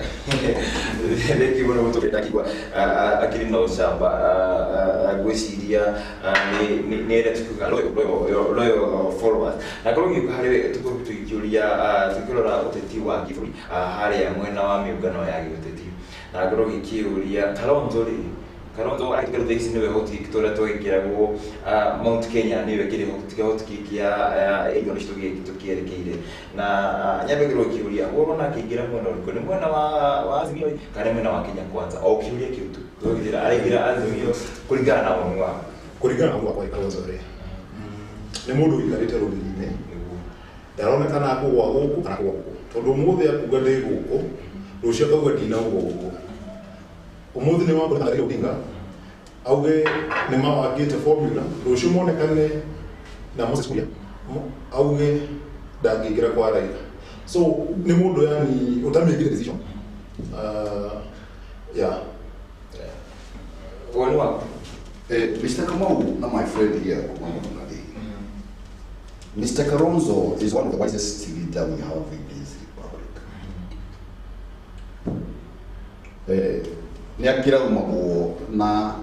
Thengi muno mutukidakigwa akiri na ucamba ngwiciria ni ĩrĩa tukiuga loyal followers na korwo ngĩũka harĩ tũkorwo tũgĩkĩũria tũkĩrora ũteti wa gĩbũrũri harĩa mwena wa mĩũngano ya gĩũteti na ngorwo ngĩkĩũria Kalonzo rĩ, Kalonzo agĩkorwo thaa ici nĩwe hot cake tũrĩa twagĩkĩragwo Mount Kenya nĩwe kĩrĩ hot cake ya ithurano ici tũkĩerekeire na nyambe ngorwo ngĩũria ũrona akĩingĩra mwena ũrĩkũ, nĩ mwena wa Azimio kana nĩ mwena wa Kenya Kwanza? O kĩũria kĩu tu tũgĩthira araingĩra Azimio kũringana na woni waku. Kũringana na woni wakwa Kalonzo rĩ nĩ mũndũ ũikarĩte rũrĩrĩ-inĩ ndaronekana akũgwa gũkũ kana kũgwa gũkũ tondũ ũmũthĩ akuga ndĩ gũkũ rũciũ akauga ndinagwa gũkũ. Ũmũthĩ nĩ wakora Raila Odinga auge nĩ mawangĩte formula rũciũ monekane na Moses Kuria auge ndangĩingĩra kwa Raila. So nĩ mũndũ yani ũtamĩkire decision. Yeah. Woni waku? Mr. Kamau na my friend here, Mr. Kalonzo is one of the wisest leaders we have in this republic. Nĩ akĩraumagwo na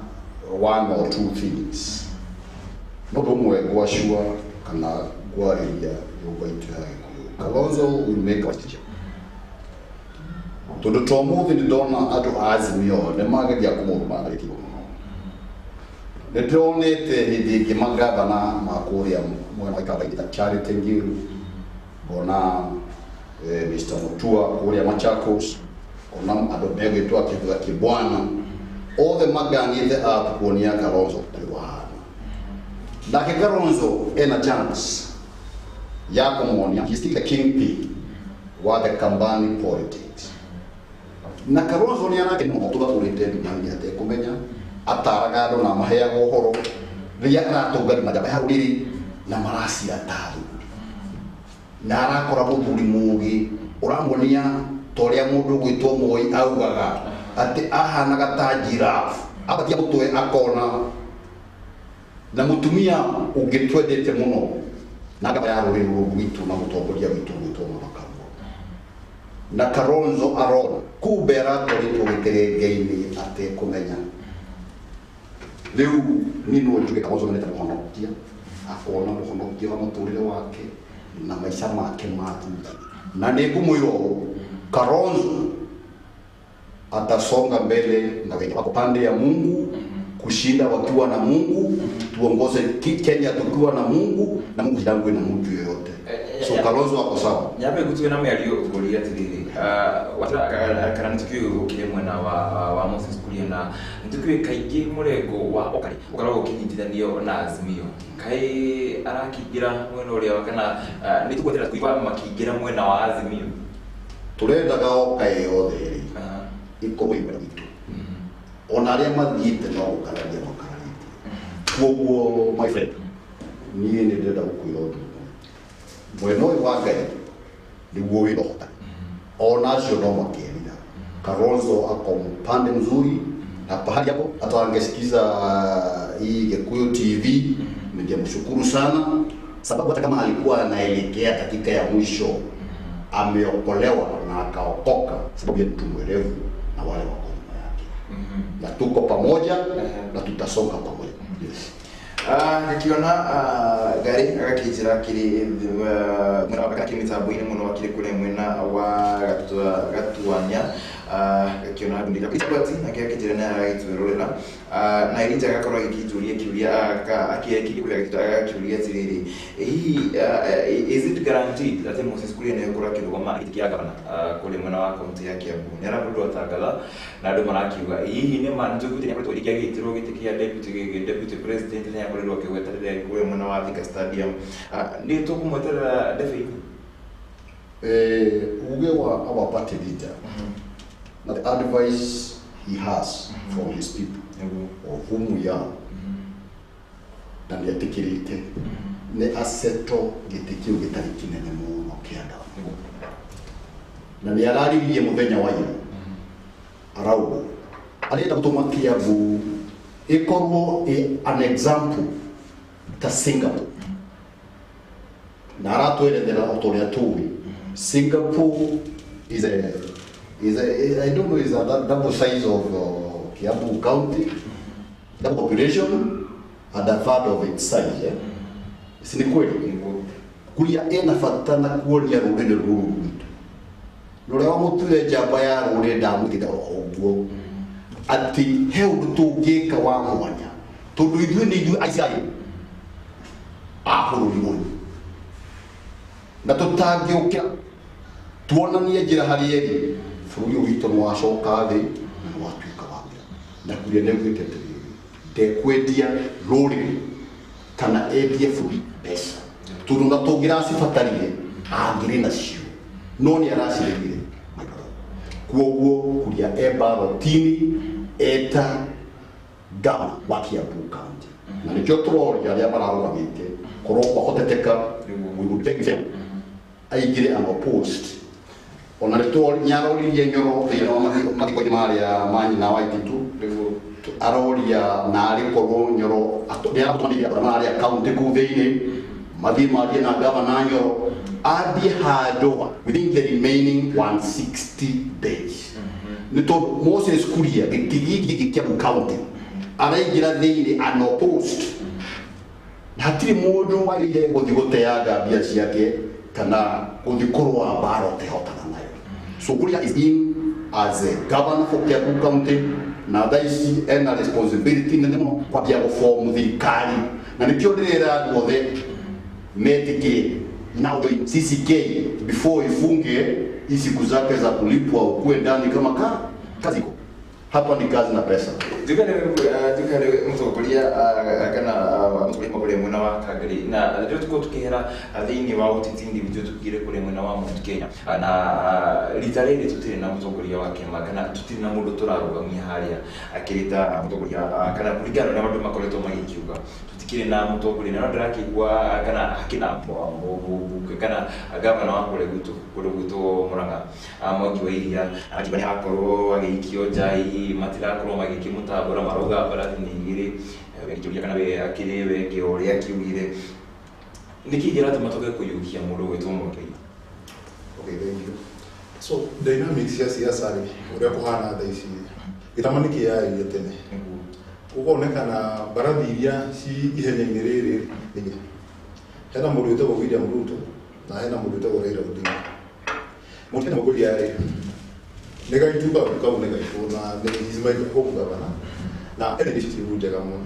one or two things. No ũndũ ũmwe gwacua kana gwarĩria nyũmba itũ ya Gĩkũyũ. Kalonzo will make a decision. Tondũ to ũmũthĩ nĩ ndona andũ a Azimio nĩ mageria kũmũruma na gĩtigo mũno. Nĩ ndĩronete hĩndĩ ĩngĩ magavana ma kũrĩa mwena wa Ikamba ta Charity Ngilu, ngona Mr. Mutua kũrĩa Machakos, ona andũ megwĩtwo akĩvuga kĩbwana othe maganĩte up kuonia Kalonzo ũrĩa wahana. Nake Kalonzo ena chance ya kũmuonia he's still the kingpin wa the Kambani politics. Na Kalonzo nĩ anake mũno tũgatũrĩte nginya atekũmenya ataraga andũ na maheagwo ũhoro rĩrĩa aratũngania majamba ya rũrĩrĩ na maracia ta athuri na arakora mũthuri mũũgĩ ũramuonia ta ũrĩa mũndũ ũgwĩtwo Moi augaga atĩ ahanaga ta giraffe abatia mũtwe akona na mũtumia ũngĩ twendete mũno na ngaba ya rũrĩrĩ rũrũ rwitũ na mũtongoria witũ ũgwĩtwo Mama Karua. Na Kalonzo arona kumbe aratwarĩtwo gĩkerenge-inĩ atekũmenya. Rĩu niĩ no njuge Kalonzo nĩ mũhonokia akona mũhonokia wa mũtũrĩre wake na maica make ma thutha. Na nĩ ngũmwĩra ũũ, Kalonzo atasonga mbele na wenye wako pande ya Mungu kushinda wakiwa na Mungu, tuongoze Kenya tukiwa na Mungu na Mungu shindangwe na mtu yeyote. So Kalonzo ako sawa. Nyambe gutwe na mĩario ngũria atĩrĩrĩ kana nĩtũkĩũĩ gũkĩrĩ mwena wa Moses Kuria na nĩtũkĩũĩ kaingĩ mũrengo wa Okari ũkoragwo ũkĩnyitithanio na Azimio kaĩ arakĩingĩra mwena ũrĩa kana nĩtũgweterera kũigua makĩingĩra mwena wa Azimio. Tũrendaga Oka yothe rĩ ĩkorwo ĩ mwena witũ ona arĩa mathiĩte no gũkararia makararĩtie. Koguo my friend niĩ nĩ ndĩrenda gũkwĩra ũndũ ũmwe, mwena ũyũ wa Ngai nĩguo wĩna ũhotani ona acio no makerira. Kalonzo ako mpande mzuri na pahali hapo, hata angesikiza hii Gikuyu TV ningemshukuru sana, sababu hata kama alikuwa anaelekea dakika ya mwisho ameokolewa na akaokoka sababu ya mtu mwerevu na wale wako nyuma yake. Na tuko pamoja na tutasonga pamoja. Yes. Ngĩkĩona Ngari agakĩnjĩra akĩrĩ mwena wa kĩmĩtambo-inĩ mũno akĩrĩ kũrĩa mwena wa Gatuanya ngĩkĩona ndĩra nake akĩnjĩra nĩ aragĩtwĩrorera na Elijah agakorwo agĩkĩnjũria kĩũria akĩrekirie kũrĩa agakĩũria atĩrĩrĩ, hihi is it guaranteed atĩ Moses Kuria nĩ egũkorwo akĩrũgama gĩtĩ kĩa gavana kũrĩa mwena wa kaunti ya Kiambu? Nĩ arakorirwo atangatha na andũ marakiuga hihi nĩ ma nĩtũiguĩte nĩ akoretwo rĩngĩ agĩĩtĩrwo gĩtĩ kĩa deputy president nĩ akorirwo akĩgweterera kũrĩa mwena wa Thika Stadium nĩ tũkũmweterera ndebe-inĩ? Uge wa our party leader na the advice he has from his people of whom we are na nĩ etĩkĩrĩte nĩ asetwo gĩtĩ kĩu gĩtarĩ kĩnene mũno kĩa gavana na nĩ araririe mũthenya wa ira arauga Arenda gũtũma Kiambu ĩkorwo ĩ an example ta Singapore. Na aratwerethera o ta ũrĩa tũĩ Singapore is a I don't know, is a double size of Kiambu County, double population and a third of its size. Eh? Si nĩ kweli? Kuria ena bata na kuonia rũrĩrĩ rũrũ rwitũ rũrĩa wamũtuire njamba ya rũrĩrĩ ndamũtigĩte oro ũguo atĩ he ũndũ tũngĩka wa mwanya tondũ ithuĩ nĩ ithuĩ aciari a bũrũri ũyũ na tũtangĩũkĩra tuonanie njĩra harĩ ĩrĩ bũrũri ũyũ witũ nĩ wacoka thĩ na nĩ watuĩka wa thĩ. Na Kuria nĩ augĩte atĩrĩrĩ ndekwendia rũrĩrĩ kana endie bũrũri mbeca tondũ na tũngĩracibatarire angĩrĩ nacio no nĩ araciregire. Kwoguo Kuria e barotini eta gavana wa Kiambu County na nĩkĩo tũroria arĩa mararũgamĩte korwo kwahoteteka we would beg them aingĩre unopposed. Ona nĩaroririe Nyoro thĩinĩ wa mathiko-inĩ marĩa ma nyina wa Waititu aroria narĩ korwo Nyoro nĩaratũmanĩria andũ marĩa county kũu thĩinĩ mathiĩ marie na gavana Nyoro ambie handũ within the remaining 160 days. Nĩ tondũ Moses Kuria gĩtĩ gĩkĩ Kiambu County araingĩra thĩinĩ unopposed na hatirĩ mũndũ wagĩrĩire gũthiĩ gũteanga mbia ciake kana gũthiĩ kũrũa mbara ũtehotana nayo. So Kuria is in as a governor for Kiambu County na thaa ici ena responsibility nene mũno kwambia gũbomu thirikari na nĩkĩo ndĩrera andũ othe metĩkĩre na CCK before ifunge siku zake za kulipwa ukue ndani kama kazi iko. Hapa ni kazi na pesa. Tukare mutongoria kana mutongoria kũrĩa mwena wa Kangari na rĩu tũkorwo tũkĩhera thĩinĩ wa ũteti individual tũkĩre kũrĩa mwena wa Mount Kenya na rita rĩrĩ tũtirĩ na mũtongoria wa kĩama kana tũtirĩ na mũndũ tũrarũgamia harĩa akĩrĩ ta mũtongoria kana kũringana na ũrĩa andũ makoretwo magĩkiuga tũtikĩrĩ na mũtongoria na no ndĩrakĩigua kana hakĩna mũmbunge kana gavana wa kũrĩa gwitũ Murang'a Mwangi wa Iria akiuga nĩ akorwo agĩikio nja hihi matirakorwo magĩkĩmũtambũra marauga mbarathi nĩ igĩrĩ akĩũria kana we akĩrĩ we kĩ ũrĩa akiugire nĩkĩ kĩratũma tũge kũiyũkia mũndũ gwĩtwo Mwangi wa Iria? Okay, thank you. So dynamics cia siasa rĩ ũrĩa kũhana thaa ici gĩtama nĩ kĩyarĩire tene gũkonekana mbarathi iria ci ihenya-inĩ rĩrĩ hena mũndũ wĩtagwo William Ruto na hena mũndũ wĩtagwo Raila Odinga. Mũndũ wĩtagwo Kuria rĩ nĩ gaitu kau nĩ gaitũ na he is my home governor na ena initiative njega mũno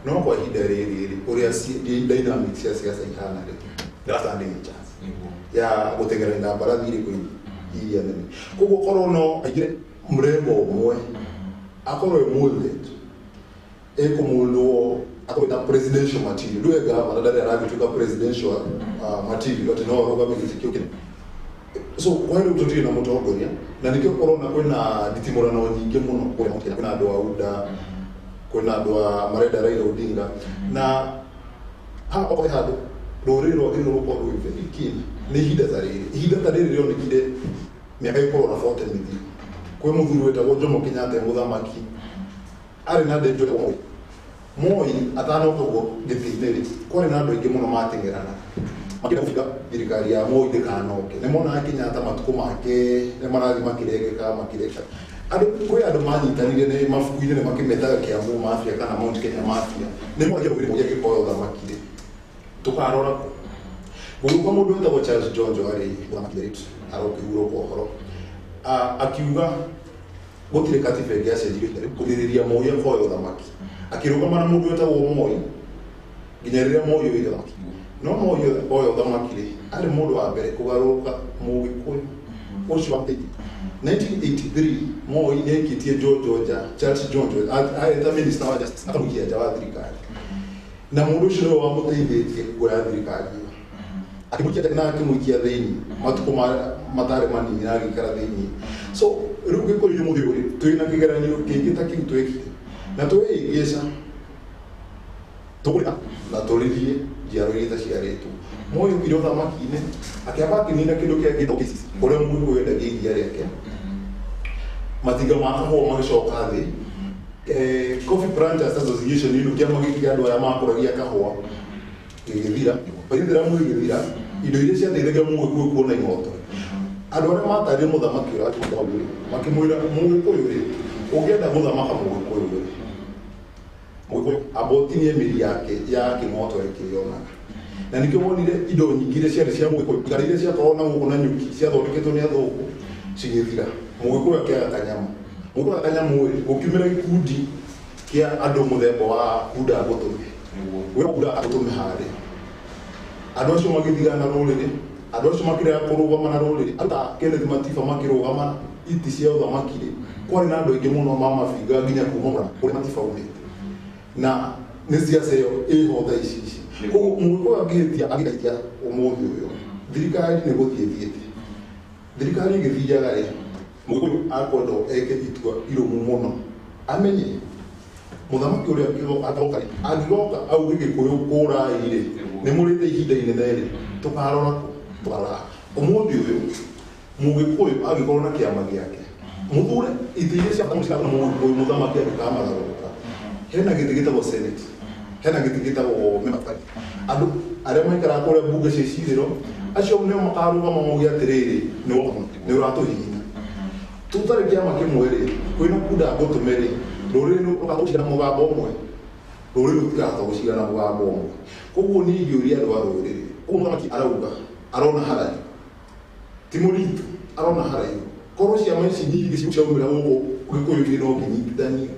no kwa ihinda rĩrĩ rĩ ũrĩa dynamics cia siasa ihana rĩ ndĩra standing a chance ya gũteng'erania na mbarathi irĩkũ iria nene. Koguo korwo no aingĩre mũrengo ũmwe akorwo ĩ molded ĩkũmũndwo akorwo ta presidential material ndũe gavana ndarĩ aragĩtuĩka presidential material atĩ no arũgame gĩtĩ kĩu kĩnene. So kwa rĩu tũtirĩ na mũtongoria na nĩkĩo ũrona kwĩna nditimũrano nyingĩ mũno kũrĩa Mount Kenya. Kwĩna andũ a UDA kwĩna andũ a marenda Raila Odinga na haha okorwo he handũ rũrĩrĩ rwagĩrĩirwo gũkorwo rwĩ very keen nĩ ihinda ta rĩrĩ. Ihinda ta rĩrĩ rĩonekire mĩaka ĩkorwo na 40 mĩthiru kwĩ mũthuri wĩtagwo Jomo Kenyatta mũthamaki arĩ na ndeto ĩtagwo Moi. Moi atanoka gĩtĩ-inĩ rĩ kwarĩ na andũ aingĩ mũno mateng'eranaga makĩenda gũbinga thirikari ya Moi ndĩkanoke. Nĩ monaga Kenyatta matukũ make nĩ marathiĩ makĩrengeka andũ kwĩ andũ manyitanire nĩ mabuku-inĩ nĩ makĩmetaga Kiambu Mafia kana Mount Kenya Mafia nĩ monaga rũrĩrĩ rũrĩa gĩkoya ũthamaki rĩ tũkarora kũ gũgĩũka mũndũ wĩtagwo Charles Njonjo arĩ mũthamaki the late arokĩhurũka ũhoro akiuga gũtirĩ katiba ĩngĩacenjirio kũgirĩrĩria Moi akoya ũthamaki akĩrũgama na mũndũ wĩtagwo Moi nginya rĩrĩa Moi oire ũthamaki. No Moi oya ũthamaki rĩ arĩ mũndũ wa mbere kũgarũrũka Mũgĩkũyũ ũcio wa 1983 Moi nĩaikĩtie Njonjo nja Charles Njonjo arĩ ta minister wa justice akamũikia nja wa thirikari na mũndũ ũcio nĩwe wamũteithĩtie kuoya thirikari ĩyo akĩmũikia na akĩmũikia thĩinĩ matukũ matarĩ manini na agĩikara thĩinĩ. So rĩu Gĩkũyũ mũthĩ ũyũ twĩna kĩgeranio kĩngĩ ta kĩu twekire na twĩigĩca tũkũrĩha na tũrĩrie njiaro iria itaciarĩtwo. Moi okire ũthamaki-inĩ akĩamba akĩnina kĩndũ kĩa gĩtagwo KCC kũrĩa Mũgĩkũyũ endagia iria rĩake matinga ma kahũa magĩcoka thĩ Coffee Planters Association ĩno, kĩama gĩkĩ kĩa andũ arĩa makũragia kahũa, gĩgĩthira. Gĩthiramu gĩgĩthira, indo iria ciateithagia Mũgĩkũyũ kuona ihoto, andũ arĩa matarire mũthamaki ũrĩa wakinyĩte hau rĩ, makĩmwĩra, Mũgĩkũyũ rĩ, ũngĩenda gũthamaka Mũgĩkũyũ rĩ, Mũgĩkũyũ amba ũtinie mĩri yake ya kĩng'oto ĩkĩyonaga. Na nĩkĩo wonire indo nyingĩ iria ciarĩ cia Mũgĩkũyũ, ngari iria ciakoragwo na gũkũ na nyuki ciathondeketwo nĩ athũngũ cigĩthira. Mũgĩkũyũ akĩaga kanyamũ. Mũgĩkũyũ aga kanyamũ rĩ, gũkiumĩra gĩkundi kĩa andũ mũthemba wa kunda ngũtũme. Wĩra kunda ngũtũme harĩa, andũ acio magĩthigana na rũrĩrĩ, andũ acio makĩrega kũrũgama na rũrĩrĩ. Andũ ta Kenneth Matiba makĩrũgama iti cia ũthamaki rĩ, kwarĩ na andũ aingĩ mũno mamabinga nginya kuma Murang'a kũrĩa Matiba aumĩte, na nĩ siasa ĩyo ĩho thaa ici ici. Koguo Mũgĩkũyũ angĩhĩtia, angĩhĩtia ũmũthĩ ũyũ, thirikari nĩ gũthiĩ ĩthiĩte. Thirikari ĩgĩthiaga rĩ, Mũgĩkũyũ akwendwo eke itua irũmu mũno, amenye mũthamaki ũrĩa angĩgoka rĩ, angĩgoka auge Gĩkũyũ kũrai rĩ, nĩ mũrĩte ihinda inene rĩ, tũkarora kũ? Tũkarora ũmũthĩ ũyũ Mũgĩkũyũ angĩkorwo na kĩama gĩake, mũthure itĩ iria cia bata na Mũgĩkũyũ, mũthamaki angĩkamatharũka, hena gĩtĩ gĩtagwo Senate, hena gĩtĩ gĩtagwo member, andũ arĩa maikaraga kũrĩa mbunge cia icirĩro, acio nĩo makarũgama mauge atĩrĩrĩ, nĩ ũratũhihinya tũtarĩ kĩama kĩmwe rĩ, kwĩna kunda ngũtũme rĩ, rũrĩrĩ rũkahota na mũgambo ũmwe, rũrĩrĩ rũtikahota gũcira na mũgambo ũmwe. Koguo niĩ ingĩũria andũ a rũrĩrĩ, ũguo mũthamaki arauga arona haraihu, ti mũritũ, arona haraihu. Korwo ciama ici nyingĩ ciaumĩra gũkũ Gĩkũyũ-inĩ, no kĩnyitithanio.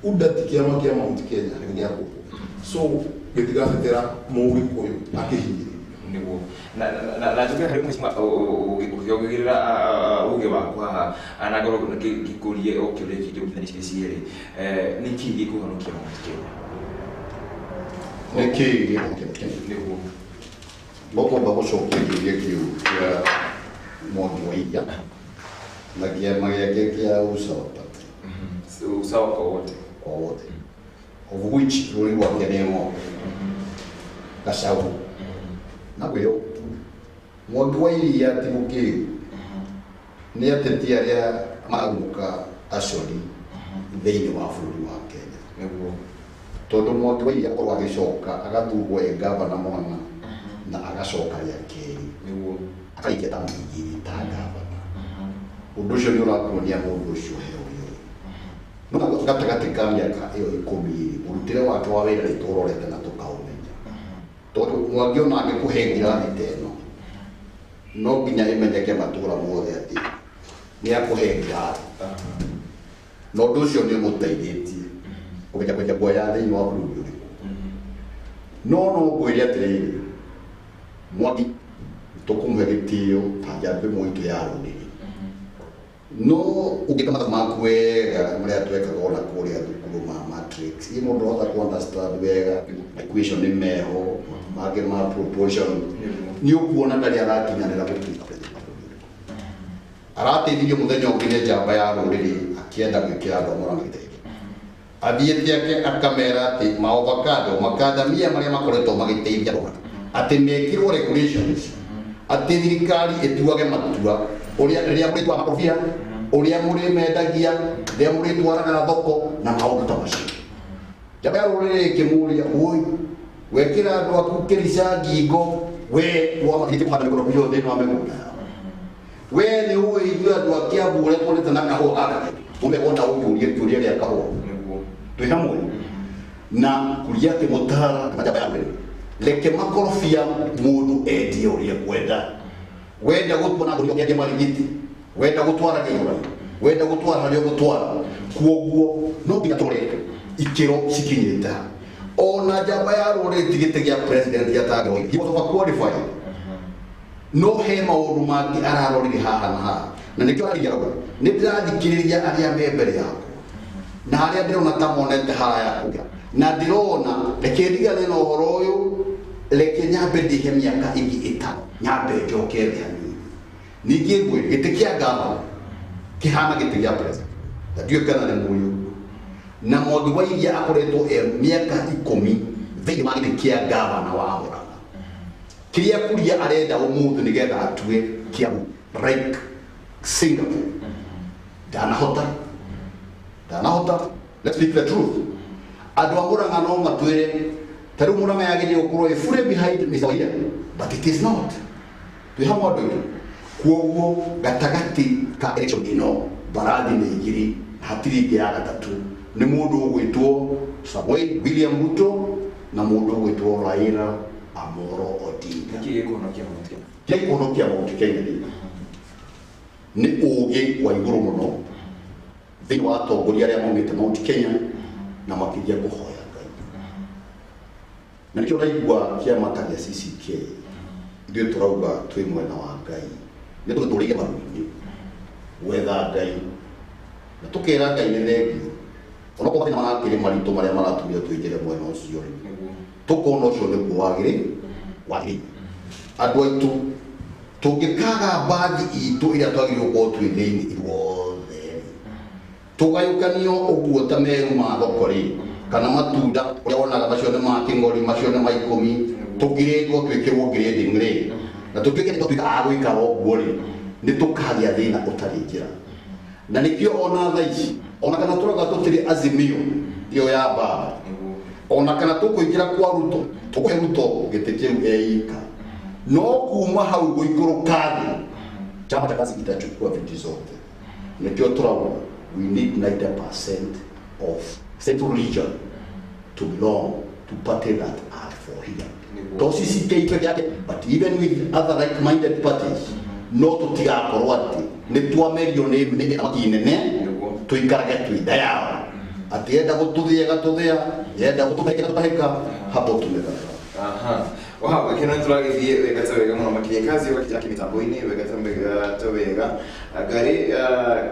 UDA ti kĩama kĩa Mount Kenya, nĩ gĩa gũkũ, so gĩtigatetera Mũgĩkũyũ akĩhinyĩrĩrio. Niguo na njuge harĩ mũcima ũkĩongagĩrĩra ũgĩ waku haha, na ngorwo ngĩkũrie o kĩũria kĩngĩ ũkithanĩtie cierĩ, nĩ kĩĩ gĩkũhonokia Mount Kenya? Nĩ kĩĩ gĩkũhonokia Kenya? Niguo. Ngũkwamba gũcokia kĩũria kĩu kĩa Mwangi wa Iria na kĩama gĩake kĩa Usawa Party. Usawa kwa wote. Kwa wote, of which rũrĩrĩ rwake nĩ ng'ombe, gacaũ na kwĩyo. Mwangi wa Iria ti mũkĩgu, nĩ ateti arĩa maragũka acori thĩinĩ wa bũrũri wa Kenya. Tondũ Mwangi wa Iria akorwo agĩcoka agathurwo e gavana Murang'a na agacoka rĩa kerĩ, akarĩkia tamu igĩrĩ ta gavana, ũndũ ũcio nĩ ũrakuonia mũndũ ũcio he ũrĩa ũrĩ. No gatagatĩ ka mĩaka ĩyo 10 rĩ, mũrutĩre wake wa wĩra nĩ tũrorete na tũkaũmenya, tondũ Mwangi ona angĩkũhe ngirathi ta ĩno, no nginya ĩmenyeke matũra mothe atĩ nĩ akũhe ngirathi, na ũndũ ũcio nĩ ũmũteithĩtie kũmenya kwenja guoya thĩinĩ wa bũrũri ũrĩkũ. No ngwĩre atĩrĩrĩ, Mwangi tũkũmũhe gĩtĩo ta njamba ĩmwe itũ ya rũrĩrĩ, no ũngĩka mathabu maku wega marĩa twekaga ona kũrĩa thukuru ma matrix, ĩ mũndũ ũrahota ku understand wega equation nĩ meho mangĩ ma proportion, nĩ ũkuona ndarĩ arakinyanĩra gũtuĩka president wa bũrũri ũrĩkũ. Arateithirio mũthenya ũngĩ nĩ njamba ya rũrĩrĩ akĩenda gwĩkĩra andũ a Murang'a gĩtenge, athiĩte ake akamera atĩ maovacado makadamia marĩa makoretwo magĩteithia andũ atĩ mekĩrwo regulations, atĩ thirikari ĩtuage matua ũrĩa rĩrĩa mũrĩtwara makorobia, ũrĩa mũrĩmendagia, rĩrĩa mũrĩtwaraga thoko na maũndũ ta macio. Njamba ya rũrĩrĩ ĩkĩmũria, "Ũi wekĩra andũ aku kĩrica ngingo, we wamathĩtie kũhanda mĩkorobia thĩinĩ wa mĩgũnda yao, we nĩ ũĩ ithuĩ andũ a Kiambu ũrĩa tuonete na kahũa gaka?" Ũme wona ũkĩũria kĩũria gĩa kahũa. Twĩ hamwe na kuria akĩmũtara na njamba ya rũrĩrĩ, reke makorobia mũndũ endie ũrĩa ekwenda, wenda gũtua na ngũnia ũkĩendia marigiti, wenda gũtwara Gĩthũrai, wenda gũtwara harĩa ũgũtwara. Kuoguo no nginya tũrore ikĩro cikinyĩte ha. Ona njamba ya rũrĩrĩ ti gĩtĩ gĩa president gĩatangĩrwo, he was overqualified, no he maũndũ mangĩ ararorire haha na haha, na nĩkĩo araria ũguo. Nĩ ndĩrathikĩrĩria arĩa me mbere yakwa na harĩa ndĩrona ta monete haraya kũgĩa, na ndĩrona reke ndigane na ũhoro ũyũ, reke nyambe ndĩhe mĩaka ĩngĩ 5, nyambe njoke thĩ hanini. Ningĩ ngwĩre, gĩtĩ kĩa gavana kĩhana gĩtĩ gĩa president, na ndiũĩ kana nĩ mũĩ ũguo. Na Mwangi wa Iria akoretwo e mĩaka 10 thĩinĩ wa gĩtĩ kĩa gavana wa Murang'a. Kĩrĩa Kuria arenda ũmũthĩ nĩgetha atue Kiambu like Singapore, ndanahota, ndanahota. Let's speak the truth. Andũ a Murang'a no matwĩre ta rĩu Murang'a yagĩrĩire gũkorwo ĩ fully behind Mr. Wairia, but it is not. Twĩ hamwe andũ aitũ. Kwoguo gatagatĩ ka election ĩno mbarathi nĩ igĩrĩ, hatirĩ ĩngĩ ya gatatũ. Nĩ mũndũ ũgwĩtwo Samoei William Ruto na mũndũ ũgwĩtwo Raila Amolo Odinga. Nĩkĩ gĩkũhonokia Mount Kenya? Kĩrĩa gĩkũhonokia Mount Kenya rĩ, nĩ ũgĩ wa igũrũ mũno thĩinĩ wa atongoria arĩa maumĩte Mount Kenya na makĩria kũhoya Ngai. Na nĩkĩo ũraigua kĩama ta gĩa CCK ithuĩ tũrauga twĩ mwena wa Ngai, nĩ tũtũrĩire maru-inĩ gwetha Ngai na tũkera Ngai nĩ thengiũ, onokorwo mathĩna marakĩrĩ maritũ marĩa maratũmire tũingĩre mwena ũcio rĩ, tũkona ũcio nĩguo wagĩrĩire. Andũ aitũ tũngĩkaga mbathi itũ ĩrĩa twagĩrĩirwo gũkorwo twĩ thĩinĩ ithuothe rĩ, tũgayũkanio ũguo ta meru ma thoko rĩ, kana matunda ũrĩa wonaga macio nĩ ma kĩng'ori, macio nĩ ma ikũmi, tũngirĩndwo twĩkĩrwo grading rĩ, na tũtuĩke nĩ twatuĩka a gũikara ũguo rĩ, nĩ tũkagĩa thĩna ũtarĩ njĩra. Na nĩkĩo ona thaa ici, ona kana tũrauga tũtirĩ Azimio ĩyo ya baba, ona kana tũkũingĩra kwa Ruto, tũkũhe Ruto gĩtĩ kĩu eika, no kuma hau gũikũrũka thĩ chama cha kazi itachukua viti zote. Nĩkĩo tũrauga we need 90% of Central Region to belong to party that are for here. To CCK peke yake, but even with other like-minded parties, no tũtigakorwo atĩ nĩ twamerio nĩ thamaki nene tũikarage twĩ nda yao, atĩ enda gũtũthĩa gatũthĩa, yenda gũtũtahĩka tũtahĩka, hapo tumekataa. Aha. Wow, kino tũragĩthiĩ wega ta wega mũno makĩria kazi wakĩra kĩmitambo-inĩ wega ta wega. Gari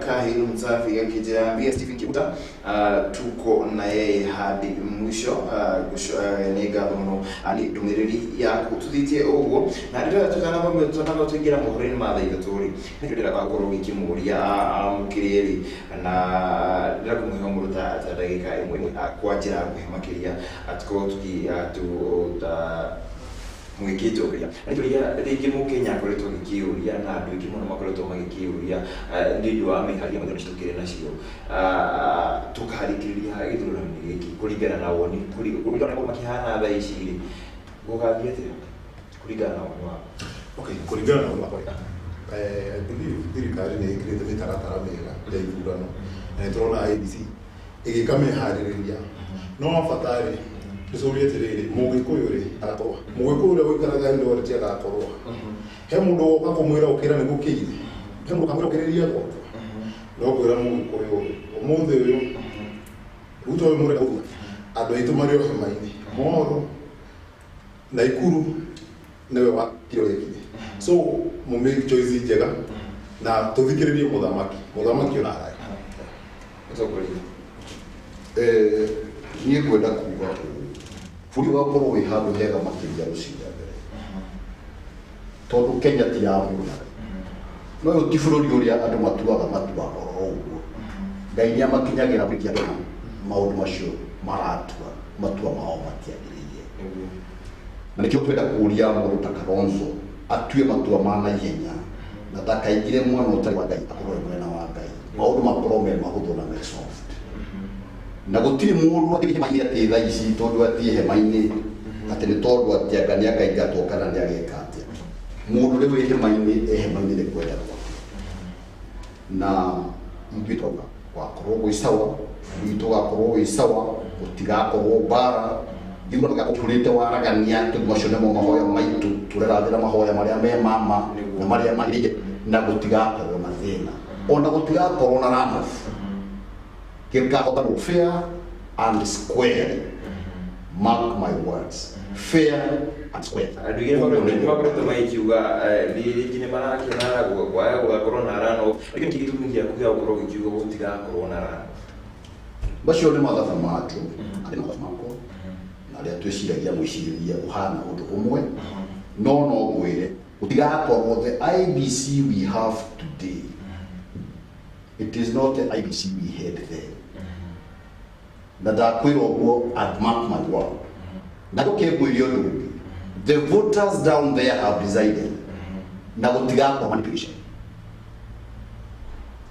Kahiru Msafi akijambia Stephen Kibuta, tuko na yeye hadi mwisho. Nĩ ngatho mũno nĩ ndũmĩrĩri yaku tũthiĩtie ũguo na rĩrĩa tũtanamba tũingĩra mohoro-inĩ ma thaa ithatũ rĩ, nĩ ndĩrenda gũkorwo ngĩkĩmũria amũkĩrie rĩ, na ndĩrenda kũmũhe mũndũ ta ndagĩka ĩmwe kwa njĩra nguhĩ makĩria tũkorwo mũgĩkĩnjokeria. Na kĩũria rĩngĩ mũkenya akoretwo agĩkĩũria na andũ aingĩ mũno makoretwo magĩkĩũria nĩ ũndũ wa mĩhario mĩthemba tũkĩrĩ nacio, tũkarĩkĩrĩria gĩthurano-inĩ gĩkĩ kũringana na woni, kũringana na ũrĩa makĩhana thaa ici rĩ, gũgathiĩ atĩa kũringana na woni waku? Okay, kũringana na woni wakwa, I believe thirikari nĩ ĩkĩrĩte mĩtaratara mĩega ya ithurano na nĩ tũrona IEBC ĩgĩka meharĩrĩria, no bata rĩ tũcũrie atĩrĩrĩ, mũgĩkũyũ rĩ agakorwo mũgĩkũyũ ũrĩa ũikaraga Eldoret agakorwo he mũndũ woka kũmwĩra ũkĩra nĩ gũkĩire, he mũndũ ũkamwĩra ũkĩrĩria gwakwa, no kwĩra mũgĩkũyũ ũmũthĩ ũyũ Ruto ũyũ mũrenda gũthura andũ aitũ marĩ o hema-inĩ Moro Naikuru nĩwe wakire ũrĩa so mũ make choice njega na tũthikĩrĩrie mũthamaki ona araĩ. Mũtongoria. Niĩ ngwenda kuga ũũ, bũrũri ũgakorwo wĩ handũ hega makĩria rũcinĩ mbere, tondũ Kenya ti ya mũndũ, no ũyũ ti bũrũri ũrĩa andũ matuaga matua oro ũguo. Ngai nĩ amakinyagĩra gũkĩria maũndũ macio maratua matua mao matiagĩrĩire. Na nĩkĩo twenda kũria mũndũ ta Kalonzo atue matua ma naihenya na ndakaingĩre mwena ũtarĩ wa Ngai, akorwo e mwena wa Ngai, maũndũ makorwo me mahũthũ na me soft. Na gũtirĩ mũndũ athiĩ hema-inĩ atĩ thaa ici tondũ athiĩ hema-inĩ atĩ nĩ tondũ atĩ anga nĩ akaingatwo kana nĩ ageka atĩa. Mũndũ ũrĩa wĩ hema-inĩ e hema-inĩ nĩ kwenda gwake. Na ithuĩ twauga gwakorwo gwĩ sawa, gwitũ gwakorwo gwĩ sawa, gũtigakorwo mbara, gĩthurano gĩgakorwo waragania, tondũ macio nĩmo mahoya maitũ, tũrerathĩra mahoya marĩa me mama na marĩa magĩrĩire, na gũtigakorwo na thĩna, ona gũtigakorwo na runoff. Gĩkahota fair and square. Mark my words, fair and square. Andũ aingĩ makoretwo magĩkiuga rĩngĩ nĩ marakena kwaga gũgakorwo na runoff, lakini kĩ gĩtũmi gĩaku gĩa gũkorwo ũgĩkiuga gũtigakorwo na runoff? Macio nĩ mathabu matũ, nĩ mathabu makwa, na arĩa twĩciragia mwĩcirĩrie ũhana ũndũ ũmwe, no ngwĩre gũtigakorwo the IEBC we have today, it is not the IEBC we had then. Na ndakwĩra ũguo, and mark my word. Na ndũke ngwĩre ũndũ ũngĩ, the voters down there have decided na gũtigakorwo manipulation.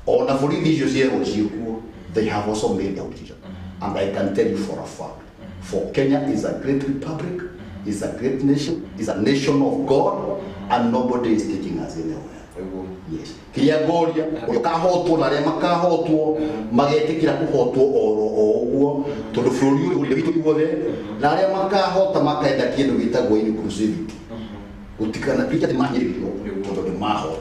Ona borithi icio cierwo ciĩkuo, they have also made their decision. And I can tell you for a fact, for Kenya is a great republic, is a great nation, is a nation of God, and nobody is taking us anywhere. Nĩguo. Yes. Kĩrĩa ngoria ũrĩa ũkahotwo na arĩa makahotwo magetĩkĩra kũhotwo oro o ũguo, tondũ bũrũri ũyũ ũrĩ witũ ithuothe, na arĩa makahota makaenda kĩndũ gĩtagwo inclusivity, gũtikana tuĩke atĩ mahinyĩrĩrio tondũ nĩ mahotwo,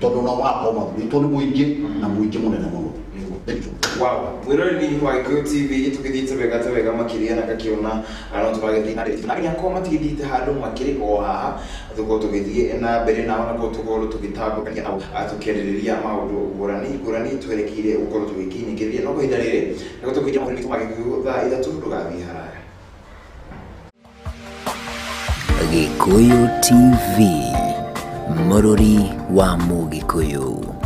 tondũ nao magakorwo mathurĩtwo nĩ mũingĩ na mũingĩ mũnene mũno. Thank you. Wow, mwĩroreri wa Gĩkũyũ TV, tũgĩthiĩte wega ta wega makĩria na ngakĩona no tũragĩthiĩ na mbere na akorwo matigĩthiĩte handũ makĩrĩ o haha, tũkorwo tũgĩthiĩ na mbere nao na korwo tũkorwo tũgĩtambũkania nao, tũkĩarĩrĩria maũndũ ngũrani ngũrani twerekeire gũkorwo tũgĩkinyĩkĩria, no kwa ihinda rĩrĩ nĩguo tũkĩria maũndũ ma Gĩkũyũ thaa 3, ndũgathiĩ haraya. Gĩkũyũ TV, mũrũri wa Mũgĩkũyũ.